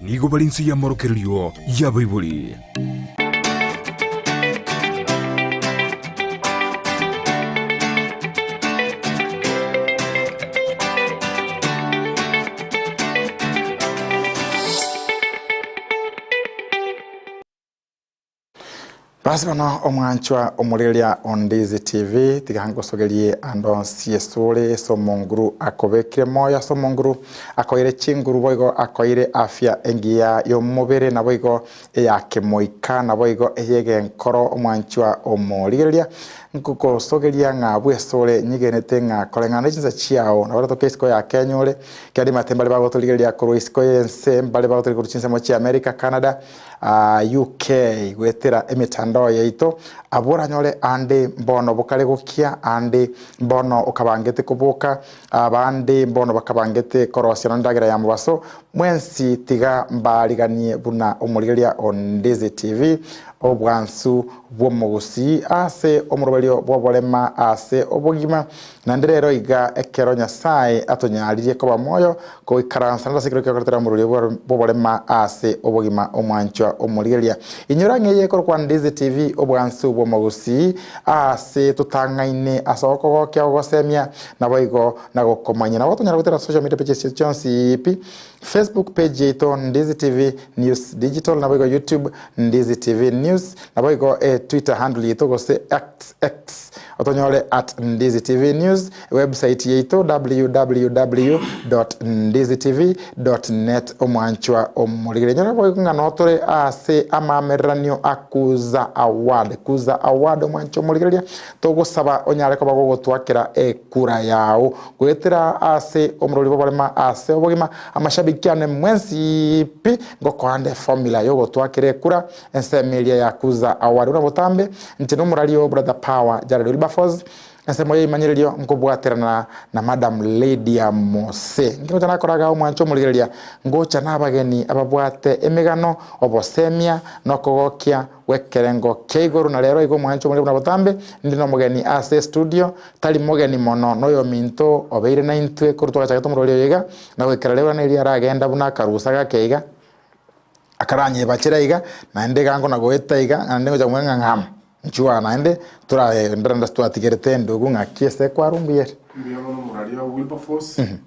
Nigo bare inse y'amorokererio y'abaibori. Basi bono omwanchwa omorigereria o Ndizi TV, tiga ngosogerie ande onsi esore ase omonguru akobekire moyo ase omonguru akoire chinguru boigo akoire afya engiya y'omobere naboigo eya kemoika naboigo eyegenkoro omwanchwa omorigereria nkogosogeria ng'a bwesore nyigenete ng'a koreng'ana ne chinsa chiao nabo toke isiko ya Kenya ore kiagera nimanyete mbare bagotorigereria korwa isiko y'ense mbare bagotorigereria korwa chinsemo chia America, Canada. UK goetera emetandao yaito, abwo oranyore ande mbono bokare gokia, ande mbono okabangete koboka, abande mbono bakabangete korosia nonya endagera ya mobaso, mwensi tiga mbariganie buna omorigereria o Ndizi TV, obwansu bw'omogusii ase omoroberio bw'oborema ase obogima, Naende rero iga ekero Nyasae atonyaririe koba moyo, goikaransa naende ase ekero kiakoretera omorweri bw'oborema ase obogima omwanchwa omorigereria. Inyora ng'a eye ekorokwa Ndizi TV obwansu bw'omogusii aase totang'aine ase okogokia ogosemia naboigo na gokomanyia. Nabo tonyara goetera social media pages chiaito chionsi pi, Facebook page yaito Ndizi TV News Digital naboigo YouTube Ndizi TV News naboigo Twitter handle yaito gose X, X, Otonyore at Ndizi TV News, website yaito www dot ndizi tv dot net Omwanchwa omorigereria nyora boigo ng'a notore ase amaamereranio a Kuza Award. Kuza Award omwanchwa omorigereria togosaba onyare koba gogotwakera ekura yao goetera ase omorori bw'oborema ase obogima amashabiki ane mwensi pi ngokoa nde formula yogotwakera ekura Ensemo eria ya Kuza Award buna botambe, inche nomorario Brother Power Jared Wilberforce, ensemo yeimanyererio nkobwaterana na Madam Lydia Mose. Inki ngocha nakora igaa omwancho omorigereria? Ngocha nabageni ababwate emegano, obosemia, na okogokia gwekerengo kia igoro na rero iga omwancho omorigereria buna botambe, inde nomogeni ase estudio, tari mogeni mono noyominto obeire naintwe korwa twagachagete omorweri oyo iga, na goikera rero neria aragenda buna akarusa gake iga. Akaranyebachera iga, naende iga nkona goeta iga, naende ngocha komwera ng'a ng'am, inchuo aa naende toraenderere ase twatigerete endugu ng'aki ase ekwarwa mbuya ere. Mbuya mono omoraria Wilberforce,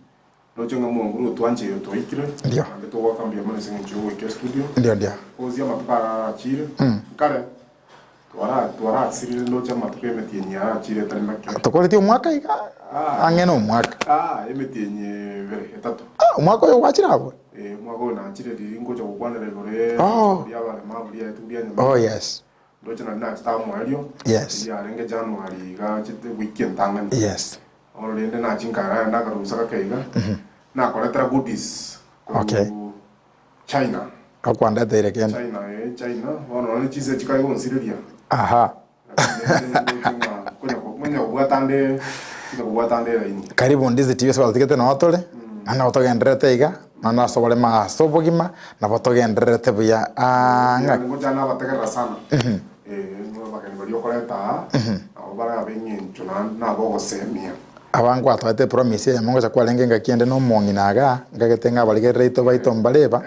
ndoche ng'a omonguru otwancheire twaikire, Ndio. naende togoaka mbuya mono ase eng'encho yogoika estudio, Ndio ndio. kosia amatuko aya arachire, nkare twara twarasirire ndoche amatuko emetienyi yarachire etari make. Tokoretie omwaka iga, ang'e na omwaka. Ah, emetienyi ebere, etato. Ah, omwaka oyo gwachire abwo? Eh, omwaka oyo nachire riria ngocha gokwanera igoro ye Oh. rituko ri'abaremavu riaetwe ria nyamira. Oh yes. Ndoche nari nachete amoerio, Yes. riarenge January iga achete wiki entang'ani. Yes. Bono rende nachia nkarara nakarusa gake iga, nakoretera goodies korwa Okay. China. Okwandeteire kende. China eh, China, bono nonye chinse chikare gonsireria. Aha. Lakini rende ndoche ng'a konya konya kobwata nde, konya kobwata nde elaini. Karibu Ndizi TV ase gwatotigete noo tore, naende nabo togendererete iga, naende ase oboremo ase obogima, nabo togendererete buya aa ng'a. Yaani ngocha nabategerera sana. Eh, abageni baria okoreta aa, nabo bare ab'eng'encho naende nabogosemia. Aba nkwatoete epromise eyemo ngocha kwarenge engaki ende na omong'ina igaa, nkagete ng'a abarigereri aito baito mbareba,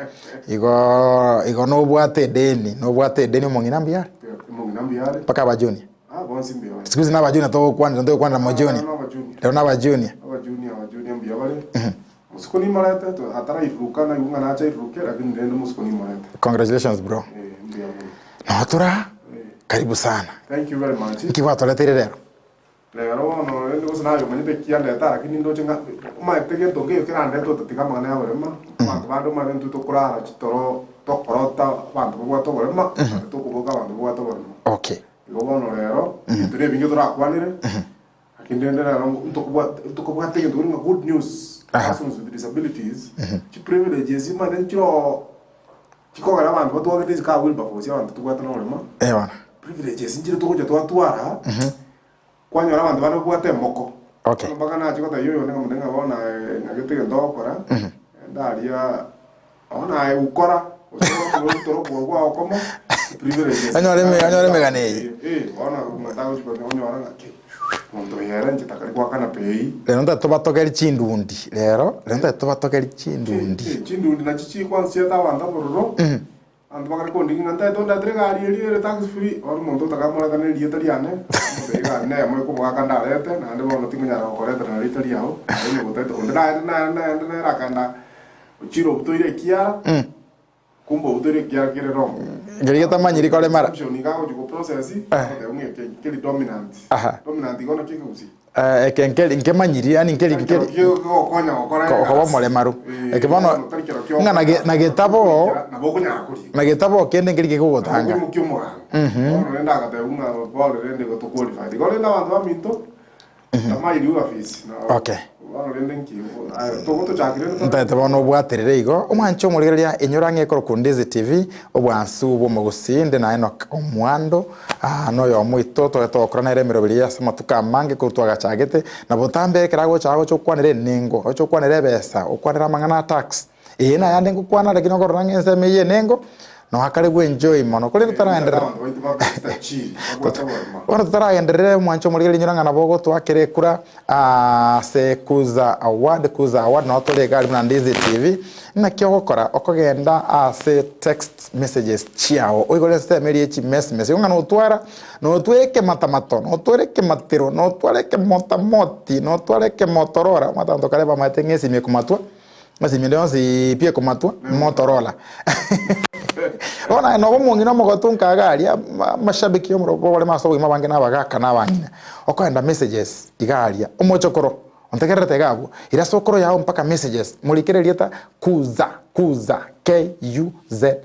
igo igo nobwate edeni, nobwate edeni omong'ina mbuya are? Omong'ina mbuya are. Mpaka aba junior. Ah, bonsi mbuya bare. Siku hizi na aba junior togokwanera ntogokwanera mo junior. Ah, na junior. Rero na aba junior. Aba junior, aba junior mbuya bare. Mosiko nimorete, to- atarairuruka naigwe ng'a nache airuruke, lakini rende mosiko nimorete. Congratulations bro. Eh, mbuya mono. Notora, Eh, karibu sana. thank you very much. Nki gwatoreteire rero? Rero bono rende gose naye omanyete ki andete lakini ndoche ng'a omanyete gento nkeiyo kerandete otatiga amang'ana ya oborema, abanto bande omanyete intwe tokorara chitoro tokorota abanto babwate oborema, naende tokoboka abanto babwate oborema. Okay. Igo bono rero, ebinto na ebinge torakwanere, lakini rende rero ntokobwate ntokobwate egento keri ng'a good news, Aha. persons with disabilities, chiprivileges omanyete nchiroo chikogera abanto batwagete isiko aa Wilberforce abanto tobwate na oborema, Eh bono. privileges nchire togocha twatwara. Kwanyora abanto bande babwate emoko. Okay. Bono mpaka nachia gotebia oyonde nkamotebia ng'a bono aye ng'agete egento ogokora, enda aria bono aye gokora, gose orutore okogoro kwao okomo, privileges. Onyore eme- onyore emegano eye. Eh, bono omonto agochi koteba onyora ng'a ki, Monto oyo ere inche takari goakana pei. Rero ntari tobatogeri chindundi rero, rero ntari tobatogeri chindundi. Chindundi nachi chikwansiete abanto abororo, abanto bakare kondigia ng'a ntaete ondetere egari eria ere tax free, bono omonto otakamoretana erieta riane, omotebi egari neyemo ekoboaka ndarete, naende bono tingonyara gokoretera na rieta riao, aye onye gotaete, onde naende naende naende nere akaenda ochire obutoire ekiara, Kumbe obutoire ekiara kere wrong. Keria getamanyiri koremara. Exemption iga agochi go process, agoteba ng'a eke keri dominant. Aha. Dominant igo naki ekegusii? Eh, eke nkeri nkemanyiri yaani nkeri Tari kero nkeri kio kegokonya gokora Ko- koba egasi. omoremaru. Eh, Eke bono, bono tari kero kio ng'a nage- okora nagetabo- okoikera, nabo okonyara korika. na getabo kende nkeri kegogotanga. Nabo okoimokia omogango. Bono rende agateba ng'a bono rende igo to qualified. Igo rende abanto baminto, Okay. Ntaete bono obwaterere igo, omwanche omorigereria inyora ng'a ekorokwa Ndizi TV, obwansu bw'omogusii inde na Enock Omwando, aa noyomo oito tobe togokora nere emeroberi eye ase amatuko amange korwa twagachagete, na botambe ekero agocha agocha okwanere enengo, agocha okwanere ebesa, okwanere amang'ana a tax, Ee, nayande ngokwana, lakini okorora ng'a ensemo eyio enengo, noakare gwenjoy mono. Korende totaragenderera, bono totaragenderera omwancho omorigereria inyora ng'a nabo ogotoakera ekura ase Kuza Award, Kuza Award nabo tore iga aria buna Ndizi TV, naki ogokora, okogenda ase text messages chiao, oigore ensemo eria ye chimesmesi, igo ng'a notwara, notwara ekematamato, notwara ekematero, notwara ekomotamoti, notwara ekomotorora, omanyete abanto kare bamaete ng'a esimi ekomatwa. Esimi ende yonsi pi ekomatwa, Motorola. Bono aye nobe omong'ina omogotu nkaga aria, amashabiki y'omorobwo oboremo ase obogima abange na abagaka na abang'ina. Okoenda messages iga aria, omochokoro, ontegererete iga abwo, ira sokoro yao mpaka messages, morikere erieta Kuza, Kuza, KUZA,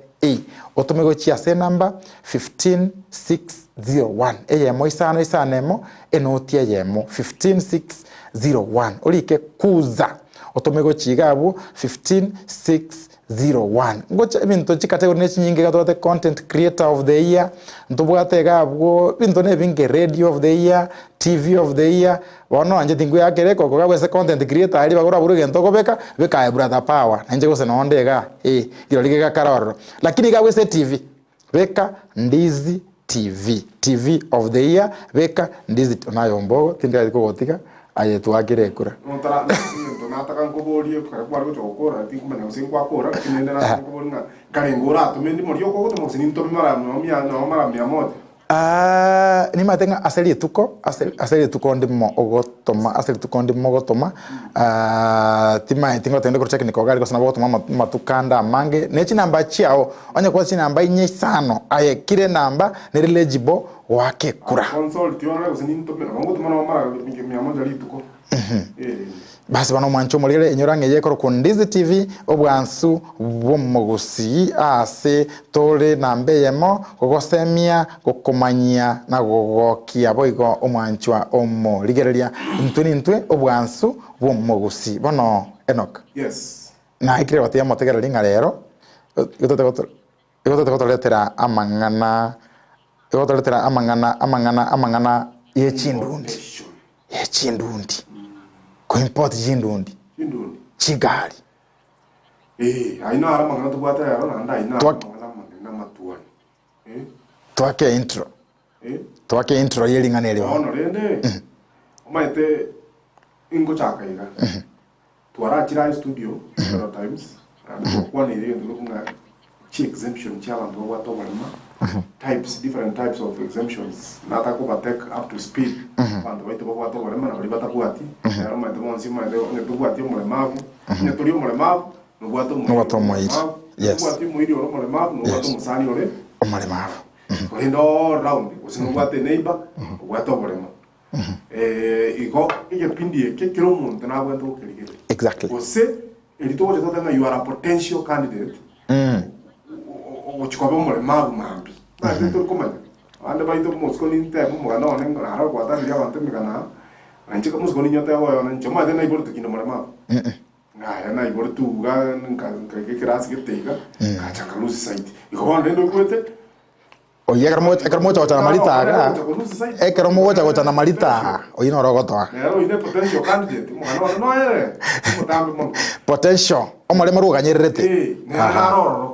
otome gochia ase enamba 15601, eyemo isano isano emo, enoti eyemo, 15601, orike Kuza. Otome gochia iga abwo 15601. Ngocha ebinto chicategory ne chinyinge iga tobwate content creator of the year, ntobwate iga abwo ebinto na ebinge radio of the year, TV of the year, bono inche tinkoyakera ekoko iga abwo ase content creator aria ribaga orabure egento okobeka, beka aye brother power, nainche gose nonde igaa eh, rirorio gegakara ororo. Lakini iga abwo ase etv, beka ndizi TV, TV of the year, beka ndizi naye ombogo tindari kogotiga aye twakire ekura. Notara egento nataka nkoborie ekero kware gocha gokora tinkomanya gose nkwakora lakini rende nataka nkoborie ng'a nkarenge oratome ndimo rioka ogotoma gose nintome mara mia noo mara mia moja. Nimanyete ng'a ase rituko ase ase rituko ndimo ogotoma ase rituko ndimo ogotoma timaeti ngotende korwa technical gari gose nabo ogotoma amatuko ande amange, ne chinamba chiago. Onye kwase chinamba inye isano, aye kera enamba nere legible goaka ekura. Consult orore gose nintome, nabo ngotoma nabo mara mia moja rituko. Eh. Basi bono omwanche omorigere enyora ng'a eye ekorokwa Ndizi TV, obwansu bw'omogusii ase tore namba eyemo gogosemia, gokomanyia na gogokia boigo omwanchwa omorigereria. Intwe nintwe obwansu bw'omogusii. Bono Enock. Yes. Naikire gotebia omotegereri ng'a rero igo tote gotoretera amang'ana, igo gotoretera amang'ana amang'ana amang'ana ye chindundi, ye chindundi, ko import chindundi, Chindundi. chigari. Eh, ayio naro amang'ana tobwate rero naende ayio naro Twak- amang'ana amanene amatuani. Eh, Twake intro, eh. twake intro ye ring'ana eri bono. Bono rende, omanyete ingochaka iga. Twarachire aye studio several times naende twakwaneire egento keria buna chi exemption chia abanto babwate oborema, types, different types of exemptions, nataka koba take up to speed abanto baito babwate oborema na baria batabwati, nere omanyete bonsi omanyete onye tobwati omoremabu, onye tori omoremabu, nobwate omoiri Nobwate ore omoiri, omoremabu, yes. tobwati omoiri ore omoremabu, nobwate Yes. omosani ore Omoremabu. korende all round, gose nobwate eneighbor, obwate oborema. Igo egepindi eke kera omonto nabwate gokerigereria. Exactly. Gose eri togocha totebe ng'a you are a potential candidate ogochia koba omoremabu mambia. Omanyete tori komanya. Abande baito mosiko nintebe omogano one naro gwatangire abanto emegano aa, na inche mosiko ninyotebe oyo one inche omanyete naiboretwe kinde omoremabu. Yaya naiboretwe iga nka nkaika ekerasi gete iga, ngacha nka lose sight. Igo bono rende oigwete. Oyio ekero mogocha ekero mogocha gocha na marita igaa, ekero mogocha gocha na marita aa, oyio noro ogotoa. Potential, omoremo oria oganyererete. Aha.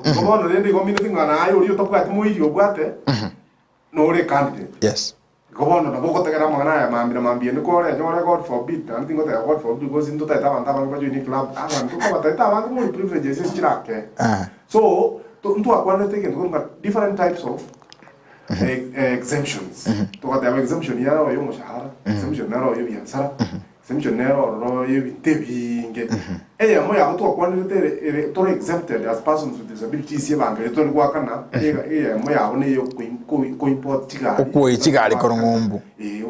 Yes. Igo bono nabo ogotegera amang'ana aya mambia na mambia ende korenyore God forbid, naende tingoteba God forbid because ntotaete abanto abange bajoine eclub, abanto nkobataete abange more privileges ase chirakee. So, to ntwakwanete egento korwa ng'a different types of exemptions. Togateba exemption yaro ya omoshahara, exemption nero ya ebiasara, exemption nero ororo ya ebinto ebiinge. Eyemo yabo twakwanerete ere ere tore exempted as persons with disabilities ebango eye tore goakana, ega eyemo yabo neye ko import chigari. Okwoyia chigari korwa ng'umbu. Eh,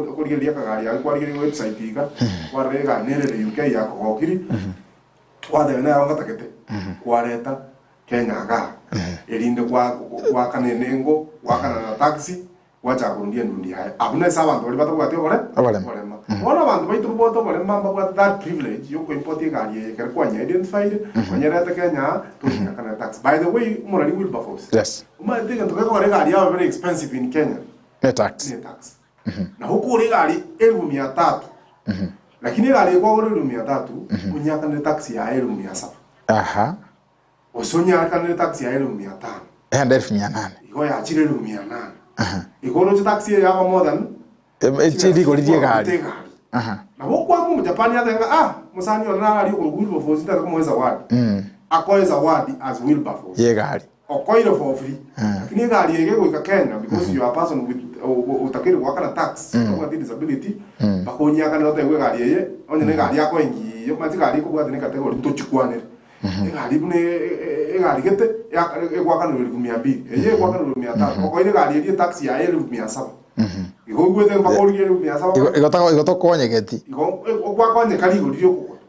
okorigereria akagari aria kwarigereria website iga, kwarora egari nere ere UK yakogokiri, Gwateba nero ngatagete kwareta Kenya igaa, erinde goakana enengo, goakana na taxi, gwachaka korundia endundi yaye. Abwo nase abanto baria batabwati obore Oborema. oborema. Bono abanto baito babwate oborema mbabwate that privilege ya okoimport egari eye ekero kwanye identified, onyerete Kenya aa, toriakana tax. By the way, omorari Wilberforce, Yes. omanyete egento gekogera egari yaba very expensive in Kenya, Ne tax. ne tax. Nabo okogora egari elifu mia tatu, lakini egari eye kwagora elifu mia tatu, onyeakanere tax yaye elifu mia saba. Aha. Gose onyeakanere tax yaye elifu mia tano. Ende elfu mia nane. Igo yachire elifu mia nane. Igo oroche tax eye yaba more than Echi rigori ri'egari. egari. Nabo okwama omojapani atebe ng'a ah, mosani one nararie okorokwa Wilberforce ntari komoa ezawadi. Akoe ezawadi as Wilberforce. Y'egari. Okoire for free. Lakini egari eye egoika Kenya because you are a person with otakeire goakana tax, otabwati disability, mpaka onyiakanere otebiwe egari eye, onye na egari yako engiya, omanyete egari ekobwati ne category ntochikwanere. Egari buna egari gete, egoakanerwa elfu mia mbili, eye egoakanerwa elfu mia tano, okoira egari eria etax yaye elfu mia saba. Igo oigwete mpaka origie elfu mia saba. Igo igo tokonyegeti. Igo gwakonyeka rigori riokogora.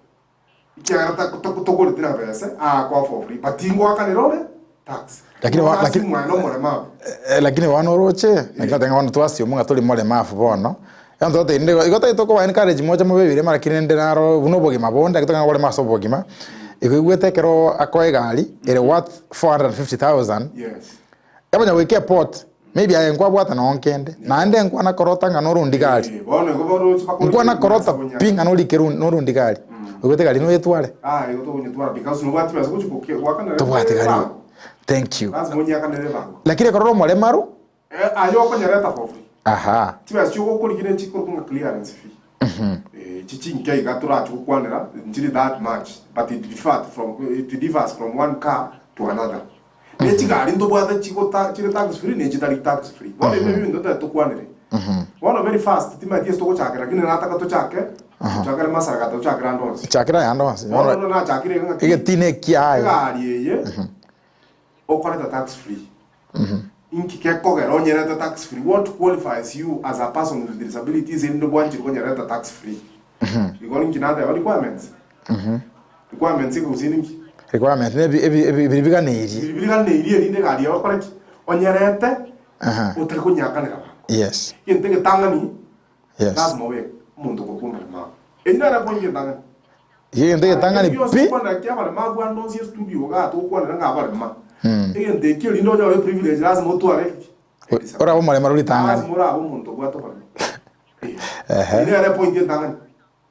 Ekiagera togoreti na bese, aakoa for free, but tingoakanera ore tax. Lakini Bono ase mwane omoremabu. Lakini bono oroche, naki nateba ng'a bono twasiomwa ng'a tori moremafu bono, bono tototebia rende igo tari tokoba encourage moche mobe ebirema lakini rende naro buna obogima bonde, naki tokonyara korema ase obogima, igo oigwete ekero akoa egari ere worth 450,000, Yes. Yamanya goika eport, maybe aye nkwabwata nonye kende, naende nkwana korota ng'a norundi gari. Eh, bono igo baroche bakore Nkwana korota konya. pi ng'a norike ru- norundi gari. Oigwete gari noyetware? Ah, igo togonyetwara because nobwati besa gochi goke goakanera Tobwati gari. ebango. Thank you. Lazima onyeakanere ebango. Lakini ekero ore omoremaru, Eh, aye okonyereta for free. aha. Chibesa chiogokorigia nechikorokwa ng'a clearance fee. Eh, echi chinke iga torache gokwanera, nchiri that much, but it differed from, it differs from one car to another. Ne chigari ntobwate chigota chire tax free ne chitari tax free. Bono ebio nabio ebinto totagete tokwanere. Bono very fast timanyeti ase togochakera lakini nataka tochake, tochakere Masaragata tochakere ande onsi. Chakera ande onsi. Bono buna nachakire iga ng'aki, Egetina ekiaye. egari eye okoreta tax free. Inki gekogera onyerete tax free? What qualifies you as a person with disabilities erinde bwanchire konyereta tax free? Igo ninki nateba requirements? Requirements ekogusii ninki? Requirements ne ebi- ebi- ebi- biri biganeirie. Biri biganeirie erinde egari yago okore ki? Onyerete Aha. otari konyakanera bango. Yes. Egento egetang'ani Yes. lazima obe omonto okorokwa omoremabu. Eyio nere point entang'ani. Egento egetang'ani Ebio pi. gokwanera ki abaremabu ande onsi estudio igaa togokwanera ng'a abarema. Egento ekio erinde onyore privilege lazima otware ki? Orabe omoremaru ritang'ani. Lazima orabe omonto obwate oborema. Eeh. Eyio nere point entang'ani.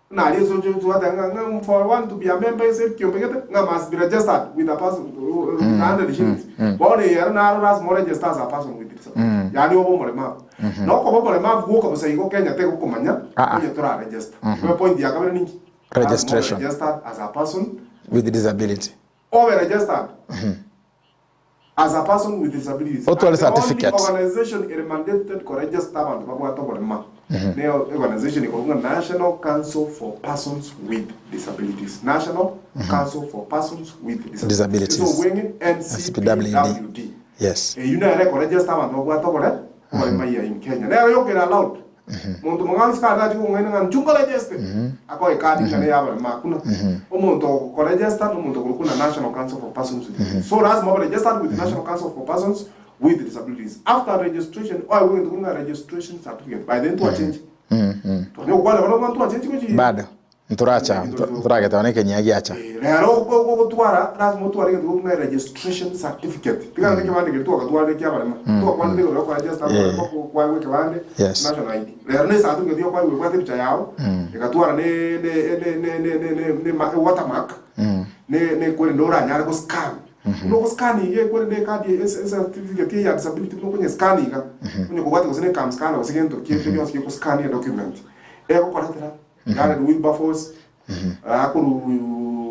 Buna aria ase oche twateba ng'a ng'a for one to be a member ase ekiombe gete ng'a must be registered with a person with a hundred shillings. Bono eye ero naro lasima oregister as a person with disability. Yaani obe omoremabu. Na okoba omoremabu gwoka bosa igo Kenya tegokomanya Ah, ah. onye toraregister. Igo epoint ya kabere ninki? Lazima obe Registration. registered as a person With disability. obe registered as a person with disabilities. Otware And the only certificate. organization ere mandated koregister abanto babwate oborema ne organization ekorokwa ng'a National Council for Persons with Disabilities. National Council for Persons with Disabilities. Disabilities. Ase obweng'e NCPWD. NCPWD. Yes. Eyio nere ekoregister abanto babwate obore oborema here in Kenya. Nero yoka ere allowed. Monto mong'ao isiko arache kong'aina ng'a inchuo nkoregeste, akoe ecard ng'a neye abarema hakuna. Omonto okoregesta nomonto okorokwa na National Council for Persons with Disabilities. So lazima obe registered with National Council for Persons with Disabilities. After registration, oegwe egento korwa ng'a registration certificate. By then twachengi. Twanya gokwana bono ng'a ntwachengi gochia Bado. Ntoracha, ntorageteba na ekenyia giacha. Rero ogotwara lasima otware egento gekorwa ng'a registration certificate. Tiga naende ekebande keria twagatwarire kia abarema. Twakwanete igoro ya okoregister abarema kwaegwa ekebande, Yes. national ID. Rero ne certificate yokoegwa ebwate epicha yao, egatwara ne ne ne ne ne ne ne ne watermark, ne ne kwerende oranyare goscan. Buna ogoscan iga ekwerende ekadi eye ese certificate eye ya disability buna okonyescan iga, onye kobwatia gose na ecamscanner gose gento kende gionsi gegoscan edocument, egokoretera Jared Wilberforce, akorwa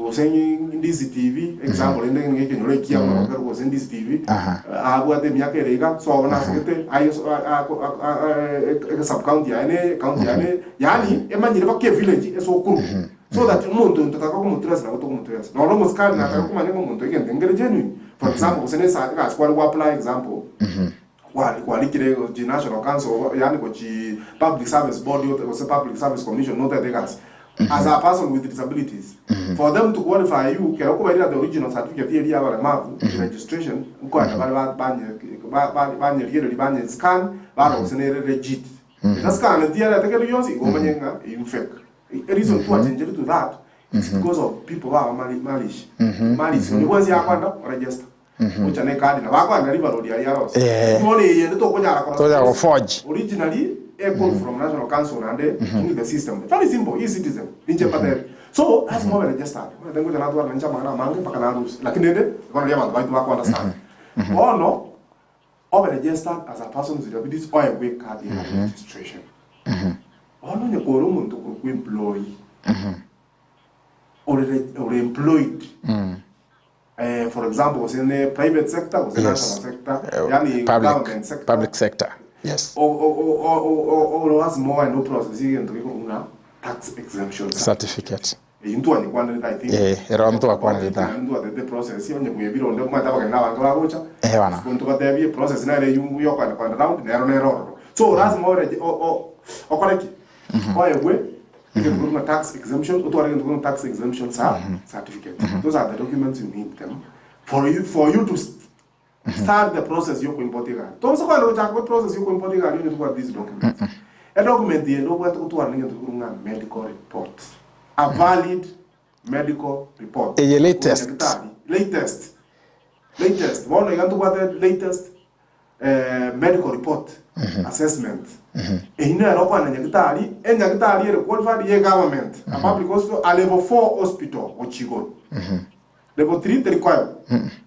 gose Ndizi TV, example rende nigo ekenyoro ekiya buna bakarwa gose Ndizi TV, Aha. abwate emiaka ere iga, sobo nasegete, aye so- a- a- a- a- e- sub county yaye neye, county yaye neye, yaani emanyire mpaka evillage ase okorwa. So that omonto oyo totaka komotrace nabo tokomotrace. Nonya omosikari nataka komanya ng'a omonto oyo egento nkere genuine, for example gose na esa egasi kware goapply example, kwari kwarikire gochia national council yaani gochia public service board gose public service commission notete egasi, as a person with disabilities, for them to qualify you kero okobairera the original certificate eria ya abaremavu, registration, nkoenda bare ba- banye ba- ba- banyerigereria banye scan, barora gose nere legit. Eta scan tiyarete kende gionsi, igo omanye ng'a eyio fake. A reason twachenchire to that it's because of people baba mali malish malish onye bwensi yakwenda oregister gocha ne card nabo akwenda ribarori aria arose Eh. bono eye ende tokonyara korosa Tonya goforge. originally e call from national council naende through the system very simple e citizen ninche mbatebi so lazima obe registered omanyete ngocha natwara ninche amang'ana amange mpaka narusia lakini rende igo nario abanto baito bako understand bono Obe registered as a person with disabilities oegwe ecard ya registration. Bono onye kore omonto okorokwa employee, ore reg- ore employed, eh, for example gose ne private sector gose Yes. national sector, yaani Public, government sector, public sector. Yes. o- o- o- o- o- o- oro ase mogaende oprocess egento gekorokwa ng'a tax exemption Certificate. Eyio ntwanyekwanerete I think. Eh, ero ntwakwanerete. Naende ntwatete process onye bwebire onde omanyete abageni na abange bagocha. Eh, bana. Isiko ntobatebie process nere eyio yokoenda koenda round nero nere ororo. So lazima ore o- o- okore ki? Oegwe egento korwa ng'a tax exemption, otware egento korwa ng'a tax exemption cer- certificate. Those are the documents you need them for you for you to Start the process yokoimport egari. Tobaisa kogenda gochaka process yokoimport egari onye tobwati these documents. Edocument eye nobwate gotwara negento gekorwa ng'a medical report. A valid medical report. Eye Korwa latest. nyagetari. Latest. Latest. Bono iga ntobwate latest eh, medical report assessment. Eyio nero okogenda nyagetari, enyagetari ere qualified ye government, a public hospital, a level 4 hospital gochia igoro. Level 3 teri koegwa.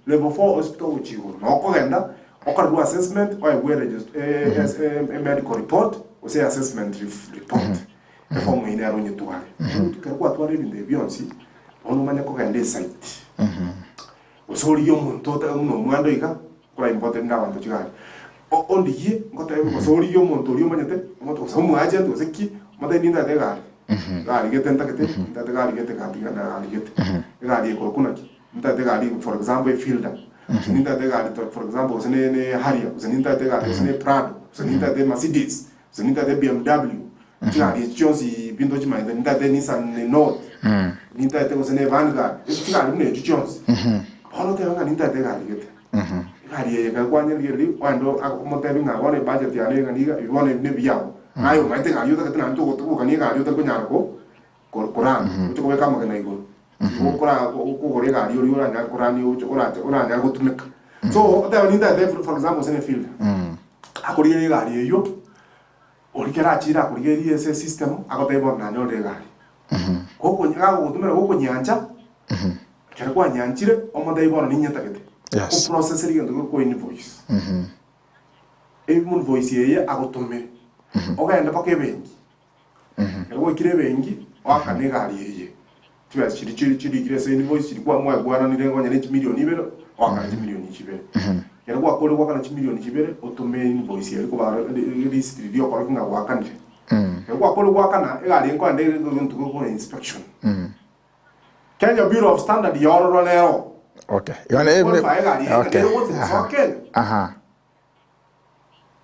Level 4 hospital gochia igoro. Noo okogenda okorerwe assessment oegwe regist- eh, es- eh, eh, medical report gose assessment ref- report. Eform eyio nero onyetware. Ekero kwatwara ebinto ebi bionsi, bono omanye kogenda esite. Gose origie omonto ote buna omwando iga, okora import rinde abanto chigari. O- Ondigie ngotebi gose origie omonto oria omanyete, omote gose omoagent gose ki, omotebi nintagete egari. Egari gete ntagete, ntagete egari gete gatiga na egari gete. Egari ekorokwa naki? Ntagete egari for example efielder, gose nintagete egari to for example gose ne ne harrier, gose nintagete egari gose ne prado, gose nintagete mercedes, gose nintagete BMW, chigari echi chionsi binto chimanyete, nintagete Nissan Note, nintagete gose ne Vanguard, ase chigari buna echio chionsi. Bono otebe ng'a nintagete egari gete. Egari eye ekero kwanyerigereria ogende omotebi ng'a bono ebudget yane iga niga, ebi bono ebi nebiago. Naye omanyete egari otagete naende togotogokania egari otari konyara ko korana, oche kobeka amagena igoro. Igo okora okogora egari oria oranyare korania oche orache oranyare gotumeka. So otebe nintagete for example gose ne fielder, akorigereria egari eywo, oria kera achire akorigereria ase esystem, agotebia bono nanyorire egari. Gokonya gagogotumera gokonyancha, ekero kwanyanchire, omotebie bono ninyetagete. Yes. Oproceseri egento gekorokwa invoice. Invoice eye agotomere, ogende mpaka ebenki. Ekero gwaikire ebenki, oakane egari eye, chibesa chiria chiri chirikire ase invoice chiria kwa mwaigwananire onye ne chimilioni ibere, oakane chimilioni chibere. Ekero gwakorire goakana chimilioni chibere, otome invoice eria kobara erisiti riria okorokia ng'a gwakanire. Ekero gwakorire goakana, egari eye nkoenda ere egento gekorokwa inspection. Kenya Bureau of Standard yororwa nero. Okay. Igo ne- Qualify egari eye, Okay. nere gocha Aha. Kenya. Aha.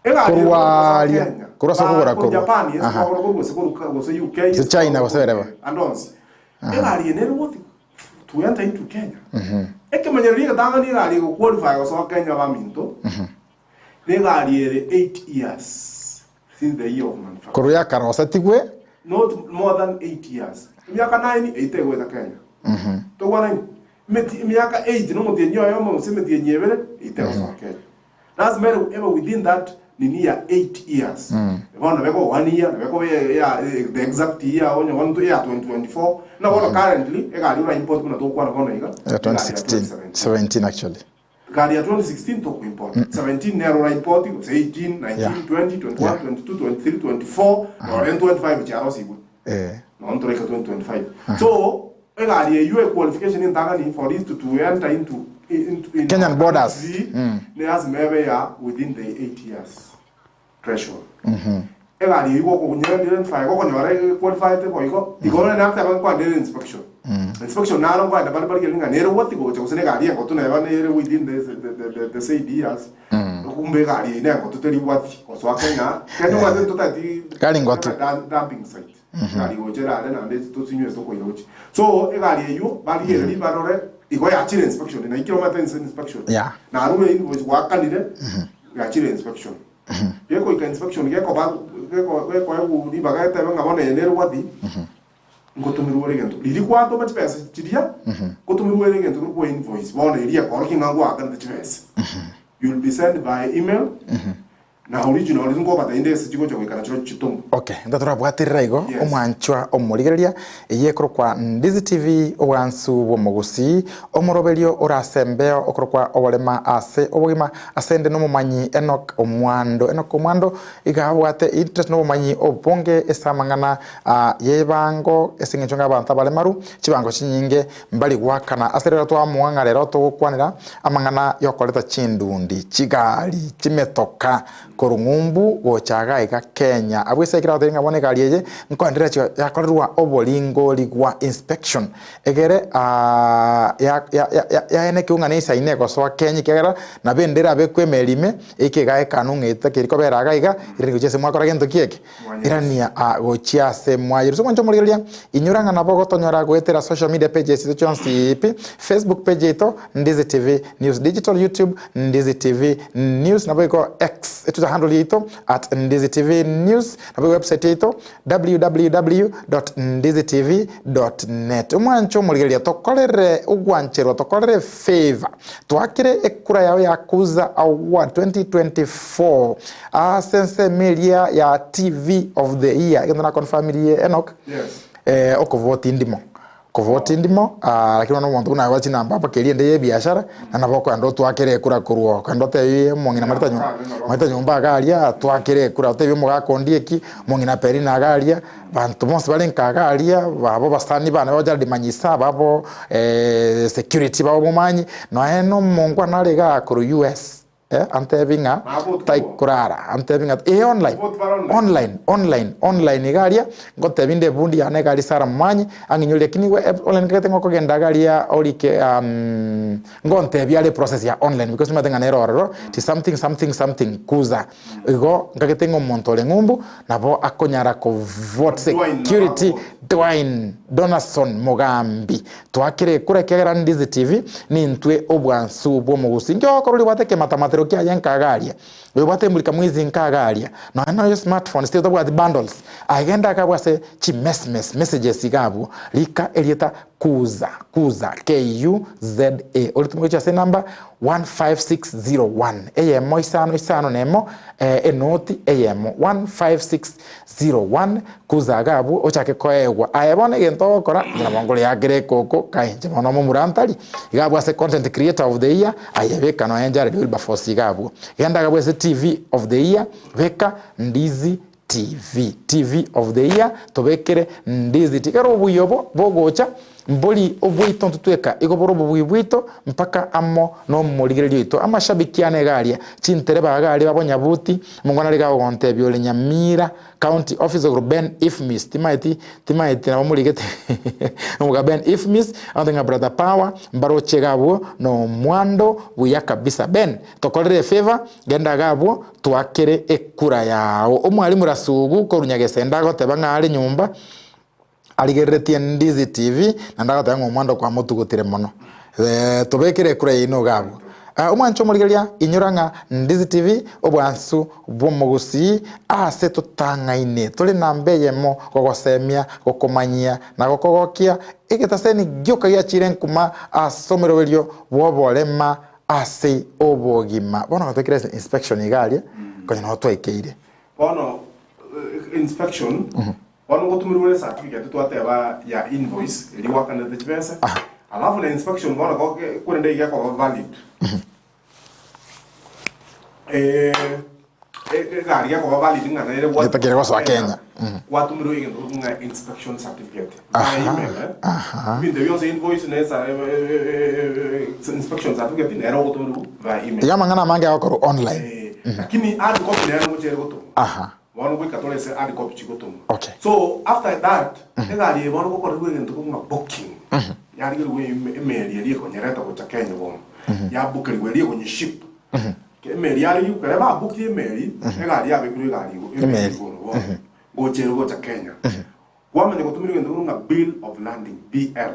Egari Korwa eye aria, Kenya. korwa ase okogora Ba- korwa. Japan, ase Aha. kogora korwa gose korwa gose UK, Gose China, gose wherever. And onsi. Egari eye nere gothi to enter into Kenya. Ekemanyererio egetang'ani egari egoqualify gosoa Kenya baminto, na egari ere 8 years since the year of manufacture. Korwa yakarosetigwe. Not more than 8 years. Emiaka 9 eyio tegoeta Kenya. Togwanaini? Emeti emiaka 8 na omotienyi oyomo gose emetienyi ebere eyio tegosoa Kenya. Lazima ere ebe within that nini ya 8 years. Bono nabo ekoba one year, nabo ekoba ya the exact year onye bono ya 2024, buna bono currently egari ora import buna togokwana bono iga, Ya egari ya 2016, 2017. 17 actually. Egari ya 2016 toko import, 17 nero ora import gose 18, 19, Yeah. 20, 21, Yeah. 22, 23, 24, nore 25 chiarosigwe. Eh. Nonya toraika 2025. So, egari eyio equalification entang'ani for it to enter into, into in Kenyan our borders. country, ne lazima ebe ya within the 8 years threshold. Egari eyio gokonyora identify gokonyora equalified boigo, igo nere nateba nkwanere inspection. Inspection naro nkoenda bare barigereria ng'a nere worthy gocha gose na egari engotu neba nere within the, the, the, the, the said years. Kumbe egari eye nengotu teri worthy gosoa Kenya. Kenya omanyete totageti Gari ngotu. dumping site. Egari gocha erare naende tosinywe ase tokoirochia. So egari eywo barigererie barore igo yachire inspection naikire omanyete inspection. Yeah. Narure invoice gwakanire yachire inspection. Gekoika inspection gekoba geko gekoegwa ribaga getebe ng'a bono eye nere worthy ngotomerwa ore egento. Riria gwatoma chibesa chiria ngotomerwa ore egento korokwa invoice bono eria ekorokia ng'a ngwakanete chibesa. You will be sent by email na original nkobatebia inde ase chigocha goika nachio chitomwe. Okay, nigo torabwaterera igo Yes. omwanchwa omorigereria eye ekorokwa Ndizi TV obwansu bw'omogusii omoroberio orase embeo okorokwa oborema ase obogima ase ende nomomanyi Enock Omwando. Enock Omwando iga abwate interest nobomanyi obonge ase amang'ana y'ebango ase eng'encho ng'a abanto abaremaru chibango chinyinge mbari goakana. Ase rero twamoa ng'a rero togokwanera amang'ana yokoreta chindundi, chigari, chimetoka korwa ng'umbu gocha iga iga Kenya. Abwo ase ekero agotebi ng'a bono egari eye nkoendereria chiga yakorerwa oboringori gwa inspection egere yaenekiwa ng'a nesaine egosoa Kenya ekiagera nabo ende erabekwe emeri ime eike iga ekanu ng'a etakeiri kobera iga iga erinde gochia ase mwakora gento ki eke. Irania gochia ase mwaye. Gose mwanche omorigereria, inyora ng'a nabo ogotonyora goetera social media pages chiaito chionsi pi, Facebook page yaito, Ndizi TV News Digital, YouTube, Ndizi TV News, naboigo X, Twitter handle yaito, at Ndizi TV News, naboigo website yaito, www.ndizitv.net. Omwanche omorigereria, tokorere ogwancherwa, tokorere efavor, twakere ekura yao ya Kuza Award 2024. Ase ensemo eria ya TV of the year, egento naconfirmirie Enock, Yes. eh, okovoti ndimo kovoti ndimo ah, lakini bono omonto buna aye chinamba mpaka eria ende ya ebiashara, na nabo okoenda otwakere ekura korwa oo, kogenda otebie omong'ina mareta nyo mareta nyomba iga aria atwakere ekura, otebie omogaka onde eki, omong'ina Perina iga aria, banto bonsi bare nka iga aria, babo abasani bane ba Jared Manyisa, babo security babo momanyi, nonya na omongwana are igaa korwa US. Eh, antebi ng'a taikorara, antebi ng'a eh online, online, online, online iga aria, ngotebi nde ebundi yane iga aria Sarah Momanyi, ang'inyorie lakini igo ep- online nkagete ng'a okogenda iga aria orike ngontebi are eprocess ya online because nimanyete ng'a nere ororo, it is something something something kuza. Igo nkagete ng'a omonto ore ng'umbu, nabo akonyara kovote security Dwayne Donaldson Mogambi. Twakire ekura ekiagera Ndizi TV nintwe obwansu bw'omogusi. Inki ogokora oria obwate ekematamatero kiaye nkaga aria? Oyo obwate emurika mwizi nkaga aria? Nonya noyo smartphone still tabwati bundles. Aye genda iga abwo ase chimesmes messages iga abwo rika erieta Kuza, Kuza, KUZA, oritume gochia ase enamba 15601, eyemo isano isano na emo, enoti eyemo, 15601, Kuza iga abwo ochake koegwa. Aye bono egento ogokora, inche nabo nkoreakera ekoko, kai inche bono omomura ntari, iga abwo ase content creator of the year, aye beka nonya Jared Wilberforce iga abwo. Genda iga abwo ase TV of the year, beka Ndizi TV, TV of the year, tobekere Ndizi TV. Ekero obuya obo bogocha, mbori obwaito intwe tweka, igo bore obobui bwaito mpaka amo nomorigereria oito. Amashabiki ane iga aria, chintereba iga aria babonyabuti, omongwana are iga agogontebia ore Nyamira County Office of Ben Ifmis, timaeti timaeti nabo morigete omoga Ben Ifmis, agontebia ng'a brother Power, mbaroche iga abwo nomwando buya kabisa. Ben, tokorere efavour, genda iga abwo Twakere ekura yao. Omwalimu Rasugu korwa Nyagesenda agoteba ng'a are nyomba arigereretie Ndizi TV naende agoteba ng'a omwando kwamotugutire mono. Eh, tobekere ekura yaino iga abwo. Ah, omwanche omorigereria, inyora ng'a Ndizi TV obwansu bw'omogusii ase totang'aine tore namba eyemo gogosemia, gokomanyia na gokogokia egetaseni gioka giachire nkuma ase omeroberio bw'oborema Ase obogima. Bono gatwekire ase inspection iga aria, Konya nabo twaikeire. Bono inspection, bono ngotumirwe ore certificate twateba ya invoice eria gwakanete chibesa, alafu na inspection bono korende iga ekoba valid. Egari gekoba valid ng'a nere gwa- Getakire gosoa Kenya. Gwatumirwe egento ng'a inspection certificate. Via email, eh. Ebinto bionsi invoice na esa- inspection certificate nere ogotumirwa via email. Iga amang'ana amange agokorwa online. Eh, lakini hard copy nere ngocha ere gotumwa. Aha. Bono goika tore ase hard copy chigotumwa. Okay. So after that, egari eye bono gokorerwa egento ng'a booking. Yarigerigwe emeri eria ekonyereta gocha Kenya bono. Yabukerigwa eria ekonyeship. Emeri yarigigwe ekero babukirie emeri, egari yabekirwe egari igo emeri Emeri. igoro bono. Gocha ere gocha Kenya. Kwamanya gotumirwa egento ng'a bill of landing, BL.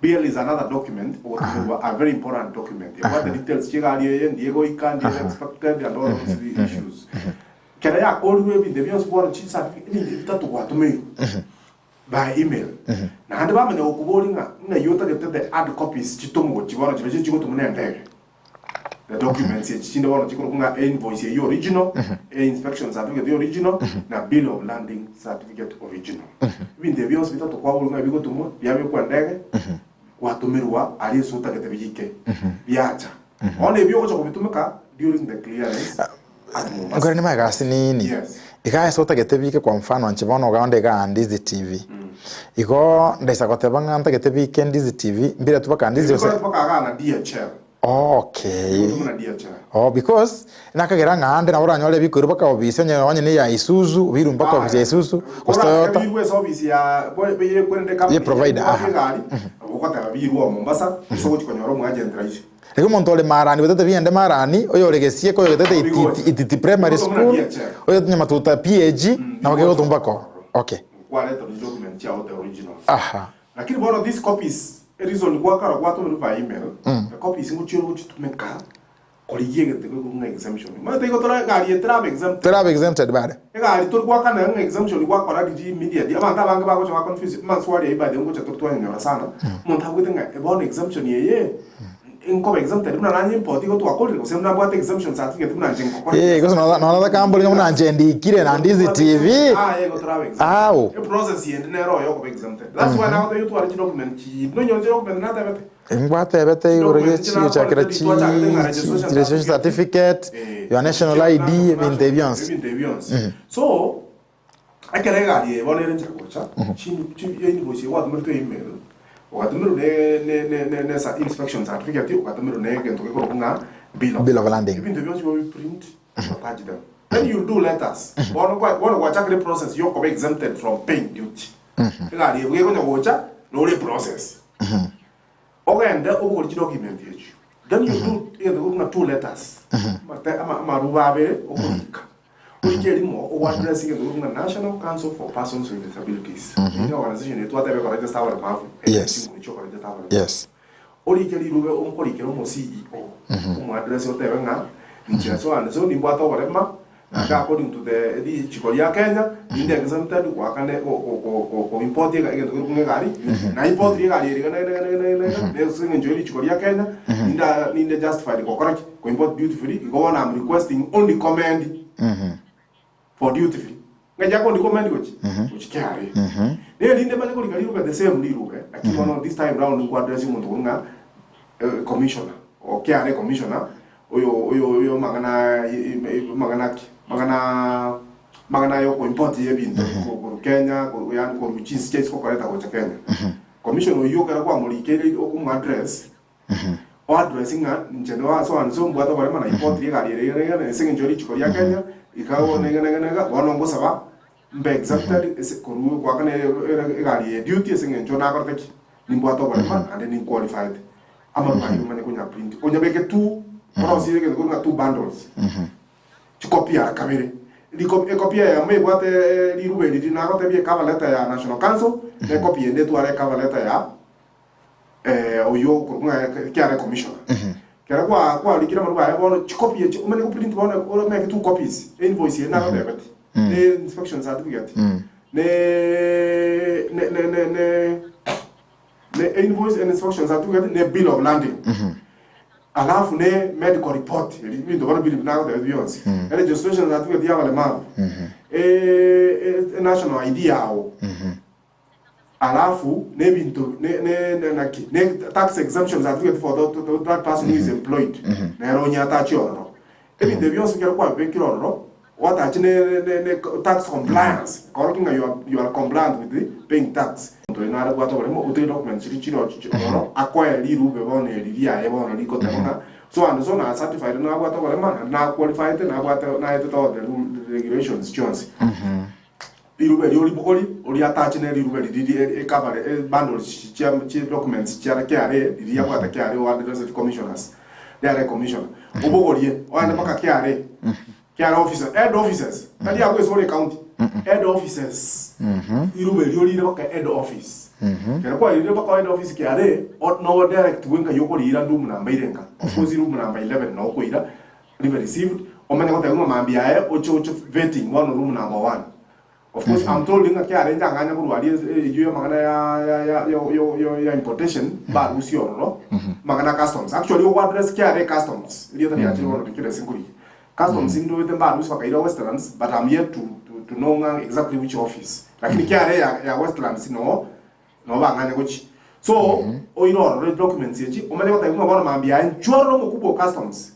BL is another document ogotumirwa, a very important document. Ebwate details chia egari eye, ndiye egoika, ndiye ere expected and all those issues. Ekero yakorirwe ebinto bionsi bono chicertificate, ebinto bitato gwatumeirwe. By email. Naende bamanya gokoboria ng'a ng'ai otagete the hard copies chitomwe gochia bono chirochio chigotomwa na endege. The documents echi chinde bono chikorokwa ng'a einvoice eyio original, einspection certificate eyio original, na bill of landing certificate original. Ebinto ebi bionsi bitato kwaborwa ng'a bigotomwa, biabekwa endege, gwatomerwa aria ase otagete biike, biacha. Bono ebi ogocha kobitumeka during the clearance at Mombasa. Nkore nime egasi nini. Yes. Iga ase otagete bike kwa mfano inche bono iga onde iga Ndizi TV. Igo ndaisa goteba ng'a ntagete bike Ndizi TV, mbiretwe mpaka Ndizi gose. Ebikore mpaka igaa na DHL. Okay. Buna DHL. Oh, because nakagera ng'a ande nabo oranyore ebikoirwa mpaka ofisi onye onye ne ya Isuzu, obirwe mpaka ofisi ya Isuzu, gose Toyota. Birwe ase ofisi ya kwerende Ye company provider, aha. egari, ogoteba birwe o Mombasa, ase ogochi konyora omoagent rahisi. Rigia omonto ore marani gotete biende marani, oyore gesieka, oyo gotete ititi, ititi primary school, oyo nyamatuta PAG, nabo kegotumba ko. Okay. Kwareta document chiao the originals. Aha. Lakini bono these copies, ereason gwakora gwatomerwa by email, the copies ngochiore gochitumeka korigia egento gekobua ng'a exemption. Omanyete igo tore egari eye terabe exempted. Terabe exempted bare. Egari tori goakana ng'a exemption gwakora riria immediately, abanto abange bagocha ba confuse, amaswali ayio by the way ngocha tore twanyanyora sana, omonto abwate ng'a bono exemption eye, nkoba exempted buna nanye import igo twakorire gose nabwate exemption certificate buna inche ngokora Eh, gose nora nora kambori buna inche ndikire na Ndizi TV. Aye igo torabe exempted. Au. Eprocess yende nero oyo okoba exempted. That's why nagotebia otware chidocument chii, nonyore chidocument natebete. Ngwatebete igoro ye chigochakera chi registration certificate, your national ID, ebinto ebi bionsi. Ebinto ebi bionsi. So, ekero egari eye bono ere nchera gocha, invoice eye gwatomeretwe email, ogatomerwa ne ne ne ne ne inspection certificate, ogatomerwa ne egento gekorokwa ng'a bill of Bill of landing. Ebinto ebi bionsi obiprint, attach them. Then you do letters. Bono kwa bono gwachakire process yokoba exempted from paying duty. Egari eye gekonya gocha, nore process. Ogende obogore chidocument echio. Then you do egento gekorokwa ng'a two letters. Amate ama amaruba abere okorika. Orike erimo ogoaddress egento gekorokwa ng'a National Council for Persons with Disabilities. Eye ne organization eye twateba ekoregister abaremavu. Yes. Chinguru chia okoregister abaremavu. Yes. Orike rirube okorikera omo CEO, omoaddress otebe ng'a inche so and so nimbwate oborema Naende according to the richiko ria Kenya, ninde exempted goakana go import egento keria buna egari, na import egari ere iga na iga na iga na iga na iga, na ase eng'encho ye richiko ria Kenya, ninde ninde justified gokora ki? Ko import duty free, igo bono am requesting only commend for duty free. Ng'ai akondi commend gochi? Gochi KRA. Nerinde manye korika riruga the same riruga, lakini bono this time round nko address omonto korwa ng'a commissioner, o KRA commissioner, Oyo oyo oyo amang'ana amang'ana ki? Amang'ana amang'ana ya okoimport ya ebinto korwa Kenya korwa yaani korwa chinsi chia isiko koreta gocha Kenya. Commissioner oyio ekero kwamorikeire okomoaddress, oaddress ng'a inche no so and so mbwate oborema na import egari ere iga na iga na ase eng'encho ye richiko ria Kenya, iga bono iga na iga na iga, bono ngosaba mbe exempted ase korwa goakana egari eye duty ase eng'encho nakorete ki? Nimbwate oborema naende ninqualified. Amaruba ayio omanye konya print. Onyabeke two, orosie egento korwa ng'a two bundles. Chikopi ara kabere. Riko ekopi eyemo ebwate riruba eri riria nagotebia ecover letter ya National Council, na ekopi ende etware ecover letter ya oyio okorokwa ng'a KRA commissioner. Ekero kwa kwarikire amaruba aya bono chikopi echi omanye goprint bono omeke two copies, einvoice eye nagotebetie, ne inspection certificate, ne ne ne ne ne ne invoice and inspection certificate ne bill of landing. Alafu ne medical report eri ebinto bono biri nagotebia bionsi. E registration certificate ya abaremavu, e national ID yago, alafu ne ebinto ne ne ne naki ne tax exemption certificate for that that person who is employed nere onye atachie ororo. Ebinto ebi bionsi ekero kwabibekire ororo, gwatachi ne ne ne tax compliance, korokia ng'a you are you are compliant with the paying tax. Omonto oyo nare bwate oboremo, otige documents chiria chire ochiche ororo, akoe rirube bono eri riaye bono rigoteba ng'a so and so na certified nabwate oborema naende na qualified nabwate naetete all the rule regulations chionsi. Rirube erio oribogori oriatache ne rirube riria ri ekabare ebundles chia chi documents chia KRA riria riabwate KRA oaddressed commissioners riare commissioner. Obogorie oende mpaka KRA. KRA officer, head offices tari abwo ase ore ecounty, head offices rirube erio orire mpaka head office. Ekero kwairire mpaka head office KRA o no direct gwe nkai okorira room number irenga. Of course room number 11 no okoira ribe received omanye goteba ng'a mambia aye oche oche vetting bono room number one. Of course I'm told ng'a kiarenge ang'anya korwa aria eywo amang'ana ya ya ya yo yo yo ya importation barusie ororo amang'ana a customs. Actually ogo address kiare customs erieta riachire bono rikire ase nkorigia. Customs ndoete mbarusie bakaira Westlands but I'm yet to to to know ng'a exactly which office. Lakini kiare ya ya Westlands noo noo bang'anya gochia. So oire ororo documents echi omanye goteba ng'a bono mambia aye nchwo ororo omokubwa o customs.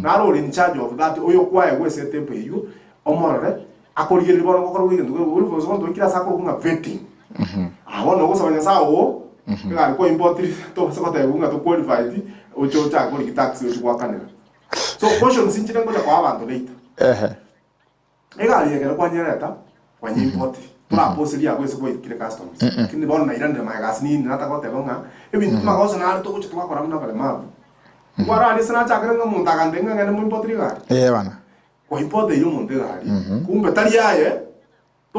Naro ore in charge of that oyokwaya ase etemple eyio, omorore, akorigererie bono gokora buna egento kere gose bono twaikire ase akorokwa ng'a vetting. Ah bono ogosaba Nyasae oo, egari kwa importire tobasa gotebiwa ng'a to qualified, oche ochake korigia tax oche goakanera. So cautions nchire ngocha koa abanto later. Ehe. Egari ekero kwanyereta, kwanyeimportire, toraposerie abwo ase gwaikire customs. Lakini bono nairanire magega ase nini natagoteba ng'a ebinto amagoso nare togocha twakora buna abaremavu. Nkwarora ase nachakire ng'a omonto agantebia ng'a ng'ende moimportere egari. Ee bana. Kwaimporteire omonto egari, kumbe tari aye,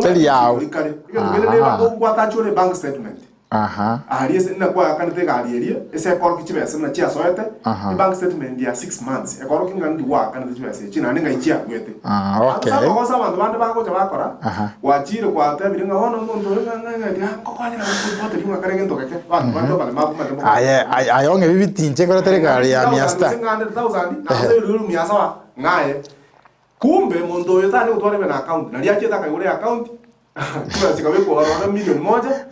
Teri yao. Kare. Egento kende neba Aha. ngwatachi ore bank statement. Aha. Aria ase nakwakanete egari eria, ase ekorokia chibesa buna chiasoete, Aha. ebank statement ya six months, ekorokia ng'a ndi gwaakanete chibesa echi naende ng'ai chiaruete. Ah, okay. Ase amagoso abanto bande bagocha bakora, Aha. gwachire gwatebire ng'a bono omonto oyo ng'a ng'a ng'a tiga ngokonyera gokoimporteria ng'a kare egento geke, abanto bande abaremabu bamanyete mbokora. Aye aye aye ong'e bibitinche nkoretere egari ya mia sita. Gose ng'a hundred thousand, nagoseire rirorio mia saba, ng'aye. Kumbe monto oyo tari gotwara even account, nario achiete akaigora eaccount, chibesa chikabekwa ororo million moja,